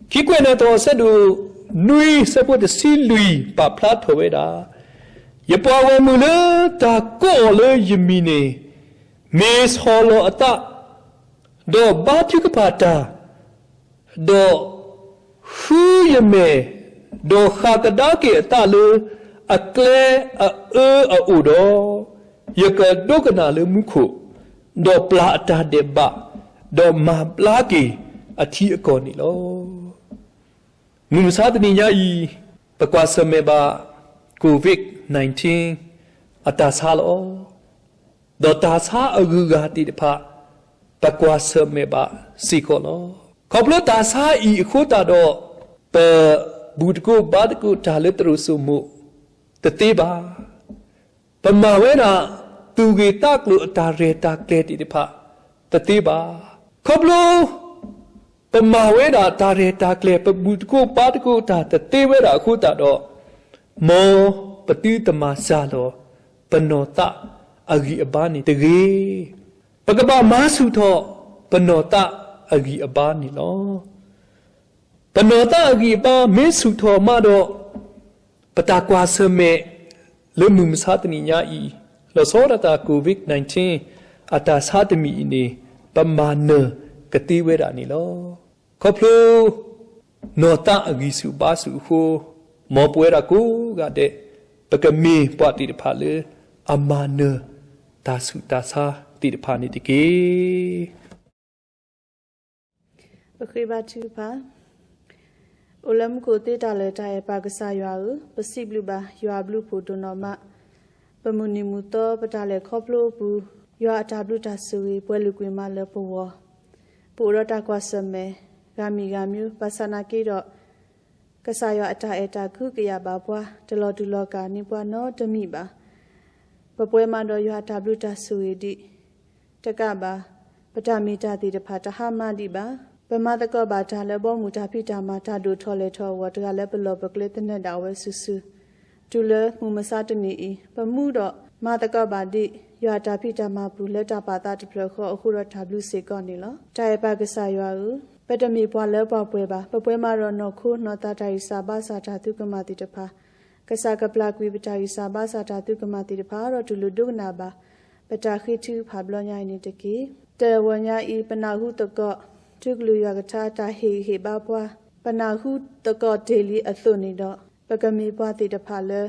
ၤ. ခံကွဲးနီၣ်သီး အဆၢဒိၣ်နွံ အဆၢဖိတဆံလွံၢ် ပာ်ဖျါထီၣ်ဝဲဒၣ်, ယပှၤဂီၢ်မုၢ်လၢတၢ်ကိးအီၤလၢယမံၤန့ၣ်, မ့ၢ်ဆီၣ်လီၤအသး, ဒီးဘါထုကဖၣ်တၢ်, ဒီးဃုယမဲာ်, ဒီးဃးကဒါက့ၤအသးလၢအကျဲအအၢအအိၣ်ဒီး, ယကဒိကနၣ်လၢမူခိၣ်, ဒီးပျၢ်အတၢ်ဒဲးဘး, ဒီးမၤဘျါက့ၤအထံအကီၢ်န့ၣ်လီၤ. မုၢ်မဆါတနံၤညါအံၤ, ပကွၢ်ဆၢၣ်မဲာ်ဘၣ် COVID nineteen အတၢ်ဆါလီၤ. ဒီးတၢ်ဆါအဂုၤအဂၤသ့ၣ်တဖၣ်, ပကွၢ်ဆၢၣ်မဲာ်ဘၣ်စ့ၢ်ကီးလီၤ. ခီဖျိတၢ်ဆါအံၤအဃိသတးဒီး, ပဘူၣ်သကိးဘါသကိးတၢ်လၢသရိာ်စိမိၤတသ့ဘၣ်. ပမၤဝဲဒၣ်သူၣ်ဂ့ၢ်သးကျိၤအတၢ်ရဲၣ်တၢ်ကျဲၤသ့ၣ်တဖၣ်တသ့ဘၣ်. ခီဖျိ ပမၤဝဲဒၣ်တၢ်ရဲၣ်တၢ်ကျဲၤ ပဘူၣ်သကိးဘါသကိးတၢ်တသ့ဝဲဒၣ်အဃိသတးဒီး, မ်ပသုတမၤစှၤလီၤပနီၢ်သးအဂံၢ်အဘါန့ၣ်တဂ့ၤ. ပကဘၣ်မၤဆူၣ်ထီၣ်ပနီၢ်သးအဂံၢ်အဘါန့ၣ်လီၤ. ပနီၢ်သးအဂံၢ်အဘါမ့ၢ်ဆူၣ်ထီၣ်မးဒီး, ပတၢ်ကွၢ်ဆၢၣ်မဲာ်လၢမုၢ်မဆါတနံၤညါအံၤ, လီၤဆီဒၣ်တၢ် COVID nineteen အတၢ်ဆါတမံၤအံၤန့ၣ်, ပမၤနၢၤကသ့ဝဲဒၣ်န့ၣ်လီၤ. ခီဖျိ နီၢ်သးအဂံၢ်ဆူၣ်ဘါဆူၣ်အဃိ, မ်ပဝဲဒၣ်ကိးဂၤဒဲး, ပကမ့ၢ်ပှၤသ့ၣ်တဖၣ်လၢအမၤနၢၤတၢ်ဆူၣ်တၢ်ဆါသ့ၣ်တဖၣ်န့ၣ်တက့ၢ်. ပဃ့ဘါထုကဖၣ်. အိၣ်လၢမူခိၣ်သ့တၢ်လၢာ်တၢ်အဲၣ်ပၢ်ကစၢ်ယွၤဧၢ, ပစံးဘျုးဘၣ်ယွၤအဘျုးအဖှိၣ်ဒိၣ်နီၢ်မး, ပမုၢ်နံၤမုၢ်သီပတၢ်လဲၤခီဖျိအပူၤ, ယွၤအတၢ်ဘျုးတၢ်ဆိၣ်ဂ့ၤပှဲၤလုာ်ကွံာ်မးလၢပဂီၢ်, ပအိၣ်ဒီးတၢ်ကွၢ်ဆၢၣ်မဲာ် ဂၤမံၤဂၤမံၤ ဘၣ်ဆၣ်နာ်က့ဒီး ကစၢ်ယွၤအတၢ်အဲၣ်တၢ်ကွံကယာ်ဘၣ်ပှၤ တလီၤတူာ်လီၤကာ်န့ၢ်ပှၤနီတမံၤဘၣ်. ပပှဲၤမးဒီးယွၤအတၢ်ဘျုးတၢ်ဆိၣ်ဂ့ၤဒံးတကးဘၣ်, ပတၢ်မ့ၢ်တၢ်သ့ၣ်တဖၣ်တဟါမၢ်ဒံးဘၣ်. ပမၤသကိးဘၣ်တၢ်လၢဘီမုၢ်တၢ်ဖံးတၢ်မၤတၢ်ဒိၣ်ထီၣ်လဲၢ်ထီၣ်အဂီၢ် တဂၤလၢပလီၢ်ပကျဲသနၢၣ်ဒၣ်ဝဲစုာ်စုာ်, တုၤလၢမုၢ်မဆါတနံၤအံၤ ပမူဒီးမၤသကိးဘၣ်ဒံး ယွၤအတၢ်ဖံးတၢ်မၤပူၤလၢတၢ်ပာ်သးတဖျၢၣ်ဃီအဃိဒီးတၢ်ဘျုးစ့ၢ်ကီးန့ၣ်လီၤ. တၢ်အဲၣ်ပၢ်ကစၢ်ယွၤဧၢ, ပတမ့ၢ်ပှၤလၢပှၢ်ပှဲၤဘၣ်. ပပှဲၤမးဒီးနီၢ်ခိနီၢ်သးတၢ်ဂံၢ်စၢ်ဘါစၢ်တၢ်သုကမၣ်သ့ၣ်တဖၣ်, ကစၢ်ကပျၢ်ကွံာ်ပတၢ်ဂံၢ်စၢ်ဘါစၢ်တၢ်သုကမၣ်သ့ၣ်တဖၣ် ဒီးတူၢ်လိာ်ဒိကနၣ်ဘၣ် ပတၢ်ဃ့ထုကဖၣ်ဘျီညါအံၤန့ၣ်တက့ၢ်. တဂီၤညါအံၤ ပနၢ်ဟူသကိး ထူကလုၢ်ယွၤကထါတၢ်ဟ့ၣ်ဂံၢ်ဟ့ၣ်ဘါပှၤ, ပနၢ်ဟူသကိးတ့ၢ်လံအသိးန့ၣ်ဒီး ပကမ့ၢ်ပှၤသ့ၣ်တဖၣ်လၢ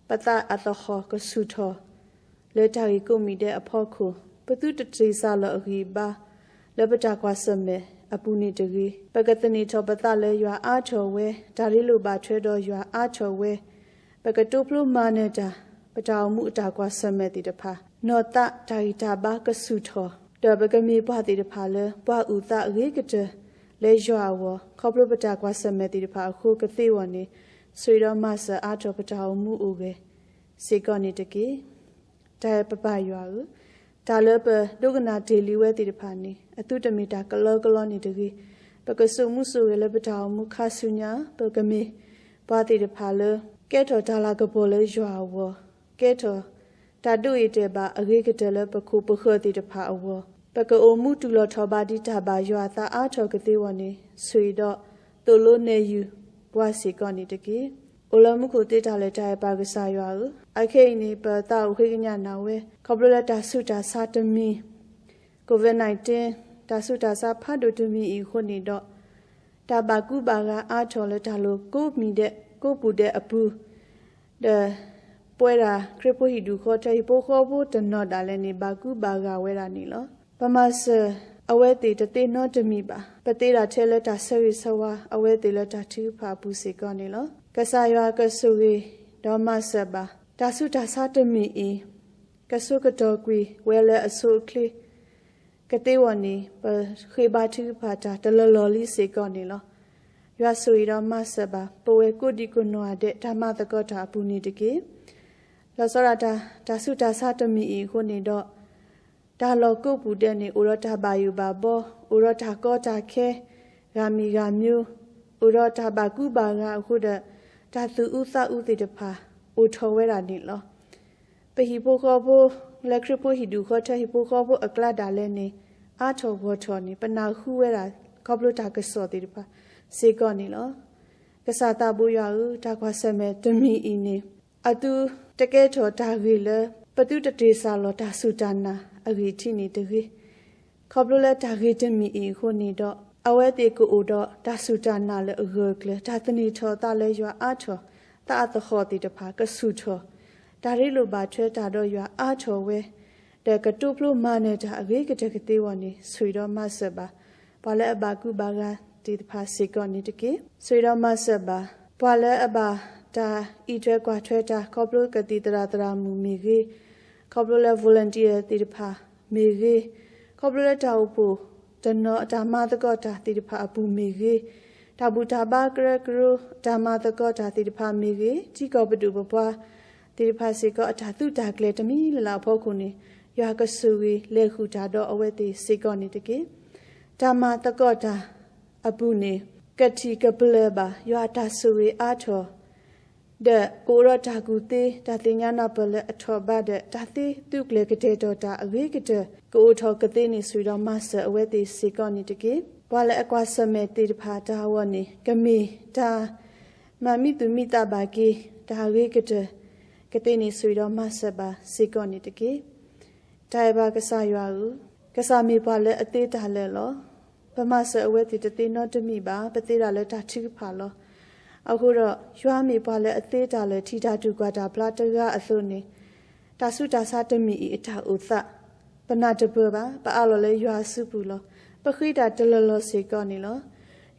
ပသးအသဟီၣ်ကဆူၣ်ထီၣ် လၢတၢ်ဂ့ၢ်ကိးမံၤဒဲးအဖီခိၣ်, ပသုတတ့ၢ်စၢ်လီၤအဂံၢ်အဘါ လၢပတၢ်ကွၢ်ဆၢၣ်မဲာ်အပူၤန့ၣ်တဂ့ၤ. ပကသန့ၤထီၣ်ပသးလၢယွၤအါထီၣ်ဝဲ, တၢ်ရ့လိာ်ဘၣ်ထွဲဒီးယွၤအါထီၣ်ဝဲ, ပကတိဖျိမၤနၢၤတၢ် ပတၢ်အိၣ်မူအတၢ်ကွၢ်ဆၢၣ်မဲာ်သ့ၣ်တဖၣ်, နီၢ်သးတၢ်ဂံၢ်တၢ်ဘါကဆူၣ်ထီၣ်, ဒီးပကမ့ၢ်ပှၤသ့ၣ်တဖၣ်လၢ ပှၤအုၣ်သးအဂ့ၤကတၢၢ် လၢယွၤအဂီၢ်, ခီဖျိပတၢ်ကွၢ်ဆၢၣ်မဲာ်သ့ၣ်တဖၣ်အဃိကသ့အဂီၢ်န့ၣ်, ဆိၣ်ဂ့ၤဒီးမၤစၢၤအါထီၣ်ပတၢ်အိၣ်မူအိၣ်ဂဲၤစ့ၢ်ကီးန့ၣ်တက့ၢ်. တၢ်အဲၣ်ပပၢ်ယွၤဧၢ, တၢ်လၢပဒိကနၣ်တ့ၢ်လံဝဲသ့ၣ်တဖၣ်န့ၣ် အသုတမ့ၢ်တၢ်ကလီကလီန့ၣ်တဂ့ၤ. ပကဆိၣ်မူဆိၣ်ဂဲၤလၢပတၢ်အိၣ်မူခါဆူညါ, ပကမ့ၢ်ပှၤသ့ၣ်တဖၣ်လၢ ကဲထီၣ်တၢ်လၤကပီၤလၢယွၤအဂီၢ်, ကဲထီၣ်တၢ်ဒိးအ့ၣ်တဲာ်ဘၣ်အဂ့ၤကတၢၢ်လၢပခိၣ်ပဃၢၤသ့ၣ်တဖၣ်အဂီၢ်, ပကအိၣ်မူတူၢ်လိာ်ထီၣ်ဘၣ်ဒံးတၢ်ဘၣ်ယွၤအသးအါထီၣ်ကသ့အဂီၢ်န့ၣ်, ဆိၣ်ဂ့ၤဒီးသိၣ်လိနဲၣ်ယုာ်ပှၤစ့ၢ်ကီးန့ၣ်တက့ၢ်. အိၣ်လၢမူခိၣ်သ့တၢ်လၢာ်တၢ်အဲၣ်ပၢ်ကစၢ်ယွၤဧၢ, အခဲအံၤန့ၣ် ပသးအိၣ်ဃ့ကညးနၤဝဲ ခီဖျိလၢတၢ်ဆူးတၢ်ဆါတမံၤ COVID nineteen တၢ်ဆူးတၢ်ဆါဖးဒိၣ်တမံၤအံၤအဃိန့ၣ်ဒီး, တၢ်ဘၣ်ကူဘၣ်ဂာ်အါထီၣ်လၢတၢ်လိၤကိးမံၤဒဲးကိးပူၤဒဲးအပူၤ, ဒီးပဝဲဒၣ်ခရံာ်ဖိဟံၣ်ဒူၣ်ဃီ တၢ်ဟံၣ်ဖိဃီဖိတနီၤဒၣ်လဲာ်န့ၣ် ဘၣ်ကူဘၣ်ဂာ်ဝဲဒၣ်န့ၣ်လီၤ. ပမၤစၢၤအဝဲသ့ၣ်တသ့နီတမံၤဘၣ်. ပသ့ဒၣ်ထဲလၢတၢ်ဆၢဂ့ၤဆၢဝါအဝဲသ့ၣ်လၢတၢ်ထုကဖၣ်အပူၤစ့ၢ်ကီးန့ၣ်လီၤ. ကစၢ်ယွၤကဆိၣ်ဂ့ၤဒီးမၤစၢၤဘၣ် တၢ်ဆူးတၢ်ဆါတမံၤအံၤ ကဆိကတီၢ်ကွံာ်ဝဲလၢအဆိအချ့, ကသ့ဝီၤန့ၣ် ပဃ့ဘါထုကဖၣ်တၢ်တလီၢ်လီၢ်လံစ့ၢ်ကီးန့ၣ်လီၤ. ယွၤဆိၣ်ဂ့ၤဒီးမၤစၢၤဘၣ် ပဝဲကိးဒံကိးနီၢ်ဂၤဒဲး တၢ်မၤသကိးတၢ်အပူၤန့ၣ်တက့ၢ်. လီၤဆီဒၣ်တၢ် တၢ်ဆူးတၢ်ဆါတမံၤအံၤအဃိန့ၣ်ဒီး တၢ်လီၢ်ကိးပူၤဒဲးန့ၣ် အိၣ်ဒီးတၢ်ဘၣ်ယိၣ်ဘၣ်ဘီ, အိၣ်ဒီးတၢ်ကီတၢ်ခဲ, ဂၤမံၤဂၤမံၤ, အိၣ်ဒီးတၢ်ဘၣ်ကူဘၣ်ဂာ်အဃိဒီး တၢ်သူၣ်အူသးအူသ့ၣ်တဖၣ် အိၣ်ထီၣ်ဝဲဒၣ်န့ၣ်လီၤ. ပဟံၣ်ဖိဃီဖိ လၢခရံာ်ဖိဟံၣ်ဒူၣ်ဃီထၢဟံၣ်ဖိဃီဖိအကျါဒၣ်လဲာ်န့ၣ် အါထီၣ်ဂီၢ်ထီၣ်န့ၣ် ပနၢ်ဟူဝဲဒၣ် ခီဖျိတၢ်ကစီၣ်သ့ၣ်တဖၣ်စ့ၢ်ကီးန့ၣ်လီၤ. ကစၢ်သးဘိယွၤဧၢ, တၢ်ကွၢ်ဆၢၣ်မဲာ်တမံၤအံၤန့ၣ် အသုတကဲထီၣ်တၢ်ဂ့ၢ်လၢ ပသုတတ့ၢ်စၢ်လီၤတၢ်စူၢ်တၢ်နာ်အဂ့ၢ်ထံးန့ၣ်တဂ့ၤ. ခီဖျိလၢတၢ်ဂ့ၢ်တမံၤအံၤအဃိန့ၣ်ဒီး အဝဲသ့ၣ်ကအိၣ်ဒီးတၢ်စူၢ်တၢ်နာ်လၢအဂၢၢ်အကျၢၤ, တၢ်သန့ၤထီၣ်သးလၢယွၤအါထီၣ်, သးအသဟီၣ်သ့ၣ်တဖၣ်ကဆူၣ်ထီၣ်, တၢ်ရ့လိာ်ဘၣ်ထွဲတၢ်ဒီးယွၤအါထီၣ်ဝဲ, ဒီးကတိဖျိမၤနၢၤတၢ်အဂ့ၤကတၢၢ်ကသ့ဝီၤန့ၣ် ဆိၣ်ဂ့ၤဒီးမၤစၢၤဘၣ် ပှၤလၢအဘၣ်ကူဘၣ်ဂာ်သ့ၣ်တဖၣ်စ့ၢ်ကီးန့ၣ်တက့ၢ်. ဆိၣ်ဂ့ၤဒီးမၤစၢၤဘၣ် ပှၤလၢအဘၣ်တၢ်အံးထွဲကွၢ်ထွဲတၢ် ခီဖျိကသံၣ်သရၣ်သရၣ်မုၣ်မ့ၢ်ဂ့ၤ, ခီဖျိလၢ volunteer သ့ၣ်တဖၣ်မ့ၢ်ဂ့ၤ, ခီဖျိလၢတၢ်အိၣ်ဖှိၣ်တနီၤအတၢ်မၤသကိးတၢ်သ့ၣ်တဖၣ်အပူၤမ့ၢ်ဂ့ၤ, တၢ်ဘူၣ်တၢ်ဘါကရၢကရိ တၢ်မၤသကိးတၢ်သ့ၣ်တဖၣ်မ့ၢ်ဂ့ၤ, ထံကီၢ်ပဒိၣ်ပပှၢ်သ့ၣ်တဖၣ်စ့ၢ်ကီး အတၢ်သုးတၢ်ကျဲၤတမံၤလၢ်လၢ်အဖီခိၣ်န့ၣ် ယွၤကဆိၣ်ဂ့ၤလဲၤဃုာ်တၢ်ဒီးအဝဲသ့ၣ်စ့ၢ်ကီးန့ၣ်တက့ၢ်. တၢ်မၤသကိးတၢ်အပူၤန့ၣ် ကထံၣ်ကပျၢၤဘၣ် ယွၤအတၢ်ဆိၣ်ဂ့ၤအါထီၣ် ဒီးကအိၣ်ဒီးတၢ်ကူၣ်သ့ တၢ်သ့ၣ်ညါနၢ်ပၢၢ်လၢအထီၣ်ဘးဒီး တၢ်သ့သုးကျဲၤကတဲာ်ကတီၤတၢ်အဂ့ၤကတၢၢ် ကအိၣ်ထီၣ်ကသ့န့ၣ် ဆိၣ်ဂ့ၤဒီးမၤစၢၤအဝဲသ့ၣ်စ့ၢ်ကီးန့ၣ်တက့ၢ်. ပှၤလၢအကွၢ်ဆၢၣ်မဲာ်သ့ၣ်တဖၣ်တၢ်အဂီၢ်န့ၣ် ကမ့ၢ်တၢ်မၤမံသူၣ်မံသးဘၣ်က့ၤ တၢ်အဂ့ၤကတၢၢ်ကသ့န့ၣ် ဆိၣ်ဂ့ၤဒီးမၤစၢၤဘၣ်စ့ၢ်ကီးန့ၣ်တက့ၢ်. တၢ်အဲၣ်ပၢ်ကစၢ်ယွၤဧၢ, ကစၢ်မ့ၢ်ပှၤလၢအသ့တၢ်လၢာ်လီၤ. ပမၤစၢၤအဝဲသ့ၣ်တသ့နီတမံၤဘၣ်, ပသ့ဒၣ်လၢတၢ်ထုကဖၣ်လီၤ. အဃိဒီး ယွၤမ့ၢ်ပှၤလၢအသ့တၢ်လၢာ် ထံၣ်တၢ်တူၢ်ကွၢ်တၢ်ဖျါတဂၤအသိးန့ၣ်, တၢ်ဆူးတၢ်ဆါတမံၤအံၤအတၢ်အိၣ်သး ပနၢ်တပၢၢ်ဘၣ်, ပအးလီၤလၢယွၤအစုပူၤလီၤ. ပဃ့တၢ်တလီၢ်လီၢ်စ့ၢ်ကီးန့ၣ်လီၤ.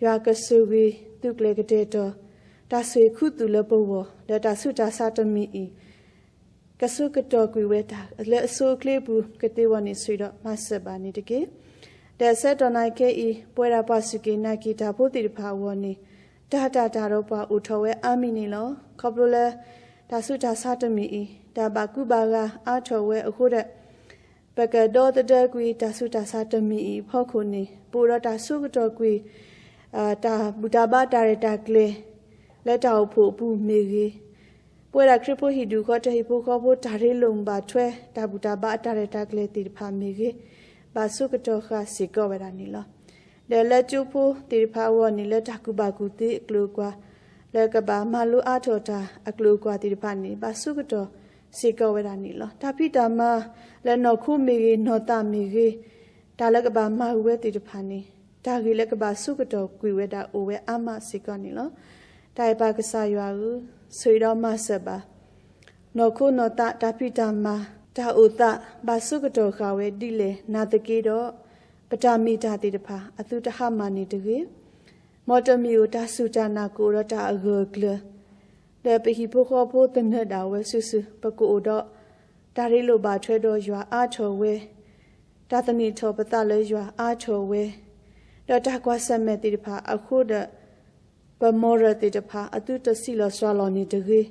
ယွၤကဆိၣ်ဂ့ၤသုးကျဲၤကတဲာ်ကတီၤ တၢ်ဆိၣ်ဂ့ၤခူသူၣ်လၢပဂီၢ် လၢတၢ်ဆူးတၢ်ဆါတမံၤအံၤ ကဆိကတီၢ်ကွံာ်ဝဲတၢ်လၢအဆိအချ့အပူၤကသ့ဝီၤန့ၣ် ဆိၣ်ဂ့ၤဒီးမၤစၢၤဘၣ်န့ၣ်တက့ၢ်. ဒီးဆၢကတီၢ်နၣ်ကဲအံၤ ပဝဲဒၣ်ပှၤစူၢ်က့ၤနာ်က့ၤတၢ်ဖိသ့ၣ်တဖၣ်အဂီၢ်န့ၣ် တၢ်တၢ်တၢ်ဒီးပှၤအိၣ်ထီၣ်ဝဲအါမံၤန့ၣ်လီၤ. ခီဖျိလၢ တၢ်ဆူးတၢ်ဆါတမံၤအံၤ တၢ်ဘၣ်ကူဘၣ်ဂာ်အါထီၣ်ဝဲအဃိဒီး ပကဒီသဒၢကွံာ်တၢ်ဆူးတၢ်ဆါတမံၤအံၤအဖီခိၣ်န့ၣ် ပအိၣ်ဒီးတၢ်ဆိကတီၢ်ကွံာ် တၢ်ဘူၣ်တၢ်ဘါတၢ်ရဲၣ်တၢ်ကျဲၤ လၢတၢ်အိၣ်ဖှိၣ်အပူၤမ့ၢ်ဂ့ၤ, ပဝဲဒၣ်ခရံာ်ဖိဟံၣ်ဒူၣ်ဃီထၢဟံၣ်ဖိဃီဖိ တၢ်ရ့လိာ်ဘၣ်ထွဲ တၢ်ဘူၣ်တၢ်ဘါအတၢ်ရဲၣ်တၢ်ကျဲၤသ့ၣ်တဖၣ်မ့ၢ်ဂ့ၤ, ဘၣ်ဆိကတီၢ်ဃာ်စ့ၢ်ကီးဝဲဒၣ်န့ၣ်လီၤ. ဒီးလၢကၠိဖိသ့ၣ်တဖၣ်အဂီၢ်န့ၣ် လၢတၢ်ကူၣ်ဘၣ်ကူၣ်သ့အကျိၤအကွာ် လၢကဘၣ်မၤလိအါထီၣ်တၢ်အကျိၤအကွာ်သ့ၣ်တဖၣ်န့ၣ် ဘၣ်ဆိကတီၢ်စ့ၢ်ကီးဝဲဒၣ်န့ၣ်လီၤ. တၢ်ဖံးတၢ်မၤလၢနီၢ်ခိမ့ၢ်ဂ့ၤ နီၢ်သးမ့ၢ်ဂ့ၤ, တၢ်လၢကဘၣ်မၤဂ့ၤဝဲသ့ၣ်တဖၣ်န့ၣ် တၢ်ဂ့ၢ်လၢကဘၣ်ဆိကတီၢ်ကွံာ်ဝဲဒၣ်အိၣ်ဝဲအါမးစ့ၢ်ကီးန့ၣ်လီၤ. တၢ်အဲၣ်ပၢ်ကစၢ်ယွၤဧၢ, ဆိၣ်ဂ့ၤဒီးမၤစၢၤဘၣ် နီၢ်ခိနီၢ်သး တၢ်ဖံးတၢ်မၤ တၢ်အိၣ်သး ဘၣ်ဆိကတီၢ်ဃာ်ဝဲဒ်လဲၣ် နာ်သက့ဒီး ပတၢ်မ့ၢ်တၢ်သ့ၣ်တဖၣ် အသုတဟါမၢ်န့ၣ်တဂ့ၤ. မ်တမံၤဧိၤ တၢ်စူၢ်တၢ်နာ်ကအိၣ်ဒီးတၢ်အဂၢၢ်အကျၢၤ ဒီးပဟံၣ်ဖိဃီဖိသနၢၣ်ဒၣ်ဝဲစုာ်စုာ် ပကအိၣ်ဒီး တၢ်ရ့လိာ်ဘၣ်ထွဲဒီးယွၤအါထီၣ်ဝဲ, တၢ်သန့ၤထီၣ်ပသးလၢယွၤအါထီၣ်ဝဲ, ဒီးတၢ်ကွၢ်ဆၢၣ်မဲာ်သ့ၣ်တဖၣ်အဃိဒီး ပ moral သ့ၣ်တဖၣ် အသုတဆံးလီၤစှၤလီၤန့ၣ်တဂ့ၤ.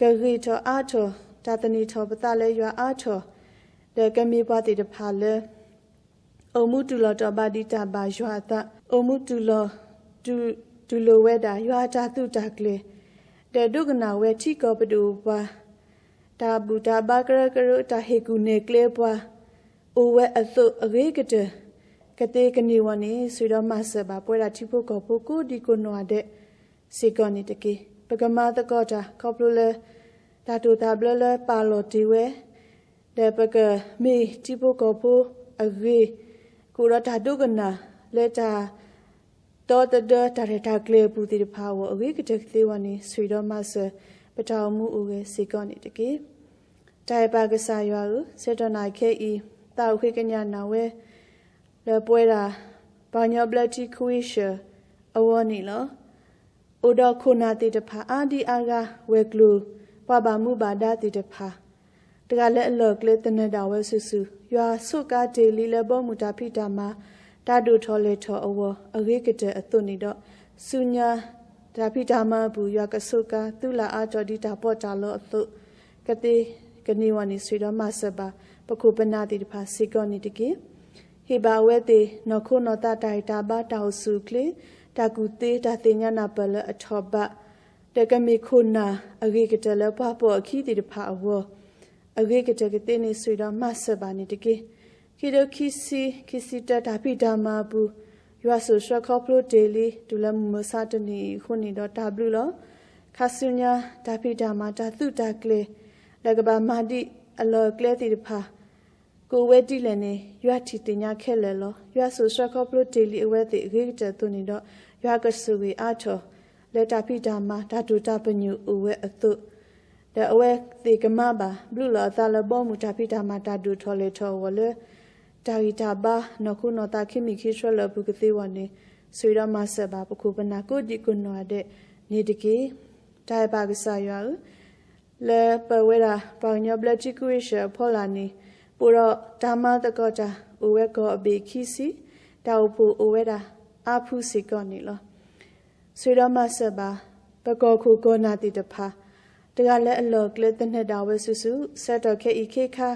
ကဂ့ၤထီၣ်အါထီၣ်, တၢ်သန့ၤထီၣ်ပသးလၢယွၤအါထီၣ်, ဒီးကမ့ၢ်ပှၤသ့ၣ်တဖၣ်လၢ အိၣ်မူတူၢ်လိာ်တီၤဘၣ်ဒံးတၢ်ဘၣ်ယွၤအသး, အိၣ်မူတူၢ်လိာ်, တူၢ်, တူၢ်လိာ်ဝဲဒၣ်ယွၤအတၢ်သုးတၢ်ကျဲၤ, ဒီးဒိကနၣ်ဝဲထံကီၢ်ပဒိၣ်ပပှၢ်, တၢ်ဘူၣ်တၢ်ဘါကရၢကရိ တၢ်ဟ့ၣ်ကူၣ်နဲၣ်ကျဲပှၤ အိၣ်ဝဲအသိးအဂ့ၤကတၢၢ် ကသ့ကန့ၢ်ဝဲန့ၣ် ဆိၣ်ဂ့ၤဒီးမၤစၢၤဘၣ်ပဝဲဒၣ်ထံဖိကီၢ်ဖိကိးဒံကိးနီၢ်ဂၤဒဲးစ့ၢ်ကီးန့ၣ်တက့ၢ်. ပကမၤသကိးတၢ်ခီဖျိလၢ တၢ်တိာ်တၢ်ဘျၢလၢပာ်လီၤတ့ၢ်ဝဲ ဒီးပကမ့ၢ်ထံဖိကီၢ်ဖိအဂ့ၤ, ကအိၣ်ဒီးတၢ်ဒိကနၣ်လၢတၢ် ဒီသဒၢတၢ်ရဲၣ်တၢ်ကျဲၤအပူၤသ့ၣ်တဖၣ်အဂီၢ် အဂ့ၤကတၢၢ်ကသ့ဝဲန့ၣ် ဆိၣ်ဂ့ၤဒီးမၤစၢၤပတၢ်အိၣ်မူအိၣ်ဂဲၤစ့ၢ်ကီးန့ၣ်တက့ၢ်. တၢ်အဲၣ်ပၢ်ကစၢ်ယွၤဧၢ, ဆၢကတီၢ်နၣ်ခဲအံၤ သးအိၣ်ဃ့ကညးနၤဝဲ လၢပဝဲဒၣ် ပှၤကညီဘျၢထံခဝ့ၡၢၣ်အဂီၢ်န့ၣ်လီၤ. အိၣ်ဒီးခိၣ်နၢ်သ့ၣ်တဖၣ်အါဒံအါဂၤ ဝဲၤကျိၤ ပှၤဘၣ်မူဘၣ်ဒါသ့ၣ်တဖၣ် တဂၤလၢအလီၢ်အကျဲသနၢၣ်ဒၣ်ဝဲစုာ်စုာ်, ယွၤဆိးကါတ့ၢ်လံလၢဘီမုၢ်တၢ်ဖံးတၢ်မၤ တၢ်ဒိၣ်ထီၣ်လဲၢ်ထီၣ်အဂီၢ် အဂ့ၤကတၢၢ်အသိးန့ၣ်ဒီး, ဆူညါ တၢ်ဖံးတၢ်မၤအပူၤ ယွၤကဆိးကါ သုလၢအါထီၣ်ဒ်တၢ်ပီးတၢ်လီအသိး ကသ့ကန့ၢ်ဝဲန့ၣ် ဆှၢဒီးမၤစၢၤဘၣ် ပခိၣ်ပနၢ်သ့ၣ်တဖၣ်စ့ၢ်ကီးန့ၣ်တက့ၢ်. ဟ့ၣ်ဘၣ်အဝဲသ့ၣ် နီၢ်ခိနီၢ်သး တၢ်ဂံၢ်တၢ်ဘါ တၢ်အိၣ်ဆူၣ်အိၣ်ချ့, တၢ်ကူၣ်သ့ တၢ်သ့ၣ်ညါနၢ်ပၢၢ်လၢအထီၣ်ဘး, ဒီးကမ့ၢ်ခိၣ်နၢ်အဂ့ၤကတၢၢ်လၢပှၤပိာ်အခံသ့ၣ်တဖၣ်အဂီၢ် အဂ့ၤကတၢၢ်ကသ့န့ၣ် ဆှၢဒီးမၤစၢၤဘၣ်န့ၣ်တက့ၢ်. ခံကထိခံဆံ, ခံဆံတၢ တၢ်ဖံးတၢ်မၤအပူၤ ယွၤစိာ်ဆှၢခီဖျိတ့ၢ်လံ တုၤလၢမုၢ်မဆါတနံၤအံၤအဃိန့ၣ်ဒီး တၢ်ဘျုးလီၤ. ခါဆူညါ တၢ်ဖံးတၢ်မၤ တၢ်သုးတၢ်ကျဲၤ လၢကဘၣ်မၤဒ်အလီၢ်အကျဲသ့ၣ်တဖၣ် ကအိၣ်ဝဲဒ်လဲၣ်န့ၣ် ယွၤထံၣ်သ့ၣ်ညါခဲလၢာ်လီၤ. ယွၤစိာ်ဆှၢခီဖျိတ့ၢ်လံအဝဲသ့ၣ်အဂ့ၤကတၢၢ်အသိးန့ၣ်ဒီး ယွၤကဆိၣ်ဂ့ၤအါထီၣ် လၢတၢ်ဖံးတၢ်မၤ တၢ်တိာ်တၢ်ပညိၣ်အိၣ်ဝဲအသိး ဒီးအဝဲသ့ၣ်ကမၤဘၣ် ဘျုးလီၤအသးလၢဘီမုၢ်တၢ်ဖံးတၢ်မၤ တၢ်ဒိၣ်ထီၣ်လဲၢ်ထီၣ်အဂီၢ်လၢ တၢ်ဂံၢ်တၢ်ဘါ နီၢ်ခိနီၢ်သး ခံမံၤခံဆၢလၢအပူၤကသ့ဝဲန့ၣ် ဆှၢဒီးမၤစၢၤဘၣ် ပခိၣ်ပနၢ်ကိးဒံကိးနီၢ်ဂၤဒဲးန့ၣ်တက့ၢ်. တၢ်အဲၣ်ပၢ်ကစၢ်ယွၤဧၢ, လၢပဝဲဒၣ်ပှၤကညီဘျၢထံခဝ့ၡၢၣ်အဖီလာ်န့ၣ် ပအိၣ်ဒီးတၢ်မၤသကိးတၢ် အိၣ်ဝဲကီၢ်အဘ့ၣ်ခံဆံ, တၢ်အိၣ်ဖှိၣ်အိၣ်ဝဲဒၣ်အါဖုစ့ၢ်ကီးန့ၣ်လီၤ. ဆှၢဒီးမၤစၢၤဘၣ် ပကီၢ်ခိၣ်ကီၢ်နၢ်သ့ၣ်တဖၣ် တဂၤလၢအလီၢ်အကျဲသနၢၣ်ဒၣ်ဝဲစုာ်စုာ်, ဆၢကတီၢ်ခဲအံၤခဲခါ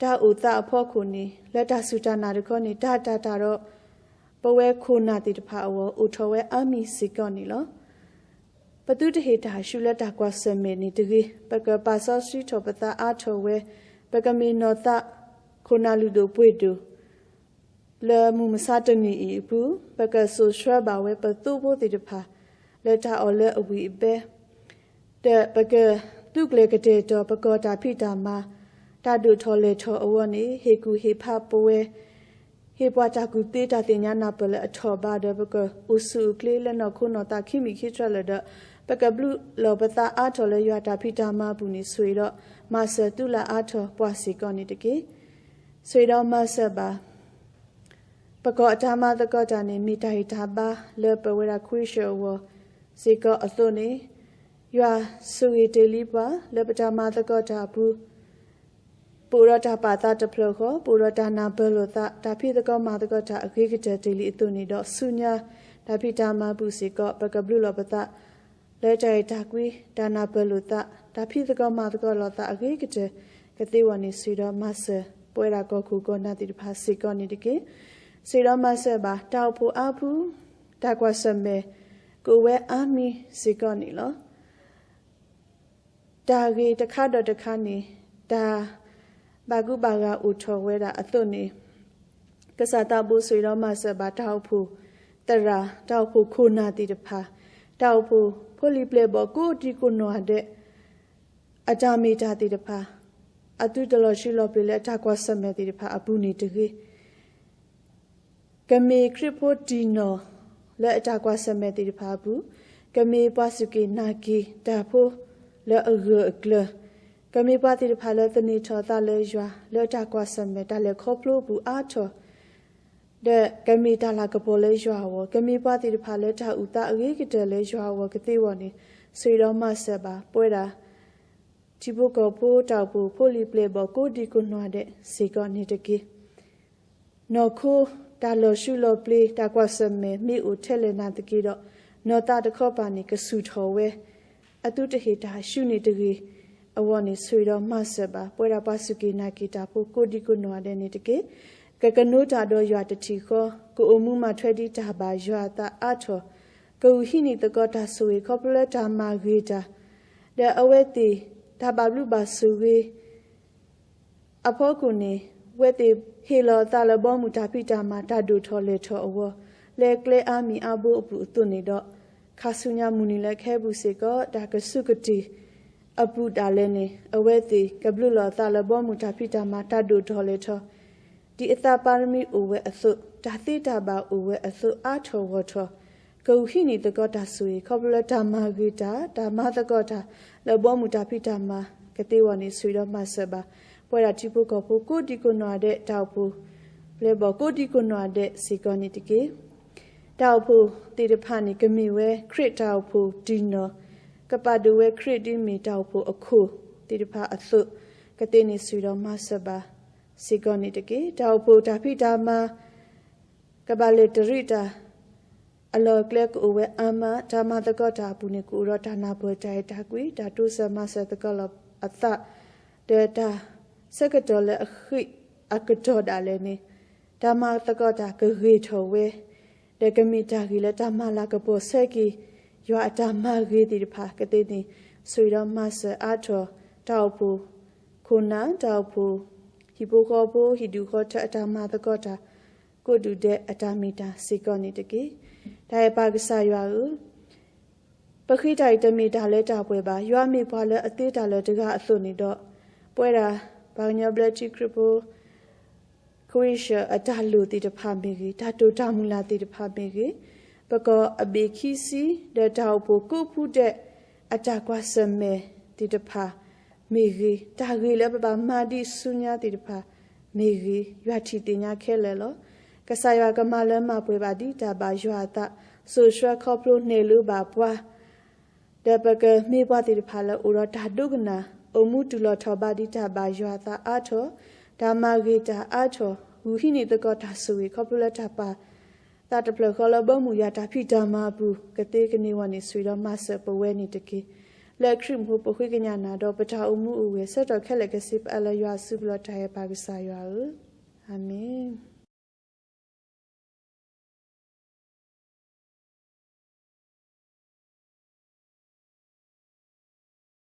တၢ်အိၣ်သးအဖီခိၣ်န့ၣ် လၢတၢ်စူၢ်တၢ်နာ်တခီန့ၣ် တၢ်တၤတၢ်ဒီး ပဝဲခိၣ်နၢ်သ့ၣ်တဖၣ်အဂီၢ် အိၣ်ထီၣ်ဝဲအါမံၤစ့ၢ်ကီးန့ၣ်လီၤ. ပသုတဟ့ၣ်တၢ်ဆူၣ်လၢတၢ်ကွၢ်ဆၢၣ်မဲာ်န့ၣ်တဂ့ၤ, ပကပာ်စီဆှံထီၣ်ပသးအါထီၣ်ဝဲ, ပကမ့ၢ်နီၢ်သး ခိၣ်နၢ်လုၢ်ဒိၣ်ပှ့ၤဒိၣ် လၢမုၢ်မဆါတနံၤအံၤအပူၤ, ပကစိာ်ဆှၢဘၣ်ဝဲပသိဖိသ့ၣ်တဖၣ် လၢတၢ်အီၣ်လၢအဝံၣ်အဘဲ ဒီးပကသုးကျဲၤကတဲာ်ကတီၤပကီၢ်တၢ်ဖံးတၢ်မၤ တၢ်ဒိၣ်ထီၣ်လဲၢ်ထီၣ်အဂီၢ်န့ၣ် ဟ့ၣ်ကူၣ်ဟ့ၣ်ဖးပဝဲ ဟ့ၣ်ပှၤတၢ်ကူၣ်သ့တၢ်သ့ၣ်ညါနၢ်ပၢၢ်လၢအထီၣ်ဘးဒီး ပကအိၣ်ဆူၣ်အိၣ်ချ့လၢနီၢ်ခိနီၢ်သးခံမံၤခံဆၢလၢာ်ဒီး ပကဘျုးလီၤပသးအါထီၣ်လၢယွၤတၢ်ဖံးတၢ်မၤအပူၤန့ၣ် ဆှၢဒီးမၤစၢၤသုလၢအါထီၣ်ပှၤစ့ၢ်ကီးန့ၣ်တက့ၢ်. ဆှၢဒီးမၤစၢၤဘၣ် ပကီၢ်အတၢ်မၤသကိးတၢ်န့ၣ် မ့ၢ်တၢ်ဂံၢ်တၢ်ဘါလၢပဝဲဒၣ်ခဝ့ၡၢၣ်အဂီၢ်စ့ၢ်ကီးအသိးန့ၣ်, ယွၤဆိၣ်ဂ့ၤတ့ၢ်လံပှၤလၢပတၢ်မၤသကိးတၢ်အပူၤ ပအိၣ်ဒီးတၢ်ပာ်သးတဖျၢၣ်ဃီ, ပအိၣ်ဒီးတၢ်နၢ်ပၢၢ်လိာ်သး, တၢ်ဖံးသကိးမၤသကိးတၢ်အဂ့ၤကတၢၢ်တ့ၢ်လံအသိးန့ၣ်ဒီး ဆူညါတၢ်ဖံးတၢ်မၤအပူၤစ့ၢ်ကီး ပကဘျုးလီၤပသး လၢတၢ်အဲၣ်တၢ်ကွံ, တၢ်နၢ်ပၢၢ်လိာ်သး, တၢ်ဖံးသကိးမၤသကိးလိာ်သးအဂ့ၤကတၢၢ် ကသ့ဝဲန့ၣ် ဆှၢဒီးမၤစၢၤ ပဝဲဒၣ်ကီၢ်ခိၣ်ကီၢ်နၢ်သ့ၣ်တဖၣ်စ့ၢ်ကီးန့ၣ်တက့ၢ်. ဆှၢဒီးမၤစၢၤဘၣ် တၢ်အိၣ်ဖှိၣ်အါဖု, တၢ်ကွၢ်ဆၢၣ်မဲာ် ကအိၣ်ဝဲအါမံၤစ့ၢ်ကီးန့ၣ်လီၤ. တၢ်ဂ့ၤတခါဒီးတခါန့ၣ် တၢ်ဘၣ်ကူဘၣ်ဂာ်အိၣ်ထီၣ်ဝဲဒၣ်အသိးန့ၣ် ကစၢ်သးဘိ ဆှၢဒီးမၤစၢၤဘၣ် တၢ်အိၣ်ဖှိၣ်သရၣ်, တၢ်အိၣ်ဖှိၣ်ခိၣ်နၢ်သ့ၣ်တဖၣ်, တၢ်အိၣ်ဖှိၣ်ဖိလံၤပျဲၢ်ဘီၣ်ကိးဒံကိးနီၢ်ဂၤဒဲး အတၢ်မ့ၢ်တၢ်သ့ၣ်တဖၣ် အသုတလီၤဆှုလီၤပျံၤလၢအတၢ်ကွၢ်ဆၢၣ်မဲာ်သ့ၣ်တဖၣ်အပူၤန့ၣ်တဂ့ၤ ကမ့ၢ်ခရံာ်ဖိတံၢ်နီၢ်လၢအတၢ်ကွၢ်ဆၢၣ်မဲာ်သ့ၣ်တဖၣ်အပူၤ, ကမ့ၢ်ပှၤစူၢ်က့ၤနာ်က့ၤတၢ်ဖိလၢအဂၢၢ်အကျၢၤ, ကမ့ၢ်ပှၤသ့ၣ်တဖၣ်လၢသန့ၤထီၣ်အသးလၢယွၤ လၢတၢ်ကွၢ်ဆၢၣ်မဲာ်တၢ်လဲၤခီဖျိအပူၤအါထီၣ် ဒီးကမ့ၢ်တၢ်လၤကပီၤလၢယွၤအဂီၢ်, ကမ့ၢ်ပှၤသ့ၣ်တဖၣ်လၢတၢ်အုၣ်သးအဂ့ၤကတၢၢ်လၢယွၤအဂီၢ်ကသ့ဝဲန့ၣ် ဆှၢဒီးမၤစၢၤဘၣ် ပဝဲဒၣ် ထံဖိကီၢ်ဖိတၢ်အိၣ်ဖှိၣ်ဖိလံၤပျဲၢ်ဘီၣ်ကိးဒံကိးနီၢ်ဂၤဒဲးစ့ၢ်ကီးန့ၣ်တက့ၢ်. နီၢ်ခိတၢ်လီၤဆှုလီၤပျံၤ တၢ်ကွၢ်ဆၢၣ်မဲာ်မ့ၢ်အိၣ်ထဲလဲၣ်နာ်သက့ဒီး နီၢ်သးတခီပၤန့ၣ် ကဆူၣ်ထီၣ်ဝဲ အသုတဟ့ၣ်တၢ်ဆှုၣ်န့ၣ်တဂ့ၤအဂီၢ်န့ၣ် ဆှၢဒီးမၤစၢၤဘၣ် ပဝဲဒၣ်ပှၤစူၢ်က့ၤနာ်က့ၤတၢ်ဖိကိးဒံကိးနီၢ်ဂၤဒဲးန့ၣ်တက့ၢ်. ကကနိးတၢ်ဒီးယွၤတထံၣ်ဃီ, ကအိၣ်မူမၤထွဲဒ်တၢ်ဘၣ်ယွၤအသးအါထီၣ်, ကဂုာ်ဟံးန့ၢ်သကိးတၢ်ဆိၣ်ဂ့ၤခီဖျိလၢတၢ်မၤဂ့ၤတၢ်, ဒီးအဝဲသ့ၣ် တၢ်ဘၣ်ဘျုးဘၣ်ဆိၣ်ဂ့ၤ အဖီခိၣ်န့ၣ် ဝဲသ့ၣ်ဟ့ၣ်လီၤအသးလၢဘီမုၢ်တၢ်ဖံးတၢ်မၤ တၢ်ဒိၣ်ထီၣ်လဲၢ်ထီၣ်အဂီၢ် လၢကျဲအါမံၤအါဘိအပူၤအသိးန့ၣ်ဒီး ခါဆူညါမုၢ်နံၤလၢကဟဲပူၤစ့ၢ်ကီး တၢ်ကစူၢ်ကတ့ၢ်အပူၤဒၣ်လဲာ်န့ၣ် အဝဲသ့ၣ်ကဘျုးလီၤအသးလၢဘီမုၢ်တၢ်ဖံးတၢ်မၤ တၢ်ဒိၣ်ထီၣ်လဲၢ်ထီၣ် ဒ်အသးပါရမံအိၣ်ဝဲအသိး, တၢ်သ့တၢ်ဘၣ်အိၣ်ဝဲအသိး အါထီၣ်ဂီၢ်ထီၣ်, ကဂုာ်ဟံးန့ၢ်သကိးတၢ်ဆိၣ်ဂ့ၤ ခီဖျိလၢတၢ်မၤဂ့ၤတၢ်, တၢ်မၤသကိးတၢ် လၢဘီမုၢ်တၢ်ဖံးတၢ်မၤကသ့ဝဲန့ၣ် ဆှၢဒီးမၤစၢၤဘၣ် ပဝဲဒၣ်ထံဖိကီၢ်ဖိကိးဒံကိးနီၢ်ဂၤဒဲး တၢ်အိၣ်ဖှိၣ်ပျဲၢ်ဘီၣ်ကိးဒံကိးနီၢ်ဂၤဒဲးစ့ၢ်ကီးန့ၣ်တက့ၢ်. တၢ်အိၣ်ဖှိၣ်သ့ၣ်တဖၣ်န့ၣ် ကမ့ၢ်ဝဲခရံာ်တၢ်အိၣ်ဖှိၣ်တံၢ်နီၢ်, ကပာ်ဒိၣ်ဝဲခရံာ်ဒ်မ့ၢ်တၢ်အိၣ်ဖှိၣ်အခိၣ်သ့ၣ်တဖၣ်အသိး, ကသ့န့ၣ်ဆှၢဒီးမၤစၢၤဘၣ်စ့ၢ်ကီးန့ၣ်တက့ၢ်. တၢ်အိၣ်ဖှိၣ်တၢ်ဖံးတၢ်မၤ ကဘၣ်လဲၤတရံးတၢ် အလီၢ်အကျဲကအိၣ်ဝဲအါမး, တၢ်မၤသကိးတၢ်အပူၤန့ၣ် ကအိၣ်ဒီးတၢ်နၢ်ပၢၢ်တၢ်အဲၣ်တၢ်ကွံ, တၢ်တိစၢၤမၤစၢၤသကိးလီၤအသး, ဒီးတၢ်ဆၢကတီၢ်လၢအဃံးအကတီၢ်ဒၣ်လဲာ်န့ၣ် တၢ်မၤသကိးတၢ်ကဂ့ၤထီၣ်ဝဲ, ဒီးကမ့ၢ်တၢ်ဂ့ၤလၢတၢ်မၤလၤကပီၤဆၢက့ၤ ယွၤအတၢ်မၤဂ့ၤသ့ၣ်တဖၣ် ကသ့န့ၣ် ဆှၢဒီးမၤစၢၤအါထီၣ် တၢ်အိၣ်ဖှိၣ်ခိၣ်နၢ်, တၢ်အိၣ်ဖှိၣ်ဟံၣ်ဖိဃီဖိ, ဟံၣ်ဒူၣ်ဃီထၢအတၢ်မၤသကိးတၢ် ကိးဒူၣ်ဒဲးအတၢ်မ့ၢ်တၢ်စ့ၢ်ကီးန့ၣ်တက့ၢ်. တၢ်အဲၣ်ပၢ်ကစၢ်ယွၤဧၢ, ပဃ့တၢ်အံၤတမ့ၢ်တၢ်လၢတၢ်ပှဲၤဘၣ်. ယွၤမ့ၢ်ပှၤလၢအသ့တၢ်လၢၤတဂၤအသိးန့ၣ်ဒီး, ပဝဲဒၣ်ပှၤကညီဘျၢထံခရံာ်ဖိ ခဝ့ၡၢၣ်အတၢ်လိၣ်သ့ၣ်တဖၣ်မ့ၢ်ဂ့ၤ, တၢ်တိာ်တၢ်မုၢ်လၢ်သ့ၣ်တဖၣ်မ့ၢ်ဂ့ၤ, ပကီၢ်အဘ့ၣ်ခံဆံ ဒီးတၢ်အိၣ်ဖှိၣ်ကိးဖုဒဲး အတၢ်ကွၢ်ဆၢၣ်မဲာ်သ့ၣ်တဖၣ်မ့ၢ်ဂ့ၤ, တၢ်ဂ့ၤလၢပဘၣ်မၤဒံးဆူညါသ့ၣ်တဖၣ်မ့ၢ်ဂ့ၤ, ယွၤထံၣ်သ့ၣ်ညါခဲလၢာ်လီၤ. ကစၢ်ယွၤကမၤလၢမၤပှဲၤဘၣ်ဒ်တၢ်ဘၣ်ယွၤအသး, စိာ်ဆှၢခီဖျိန့ၢ်လၢဘၣ်ပှၤ ဒီးပကမ့ၢ်ပှၤသ့ၣ်တဖၣ်လၢအိၣ်ဒီးတၢ်ဒိကနၣ်, အိၣ်မူတူၢ်လိာ်ထီၣ်ဘးဒ်တၢ်ဘၣ်ယွၤအသးအါထီၣ်, တၢ်မၤဂ့ၤတၢ်အါထီၣ်, ဂုာ်ဟံးန့ၢ်သကိးတၢ်ဆိၣ်ဂ့ၤ ခီဖျိလၢတၢ်ပာ်သးတဖျၢၣ်ဃီလၢဘီမုၢ်ယွၤတၢ်ဖံးတၢ်မၤအပူၤ ကသ့ကန့ၢ်ဝဲန့ၣ် ဆှၢဒီးမၤစၢၤပဝဲန့ၣ်တက့ၢ်. လၢခရံာ်မူပဃ့ကညးနၤဒီး ပတၢ်အိၣ်မူအိၣ်ဂဲၤဆၢထၢၣ်ခဲလၢာ်ကစ့ပအါလၢယွၤအစုပူၤလီၤ တၢ်အဲၣ်ပၢ်ကစၢ်ယွၤဧၢ, အၤမ့ၣ်.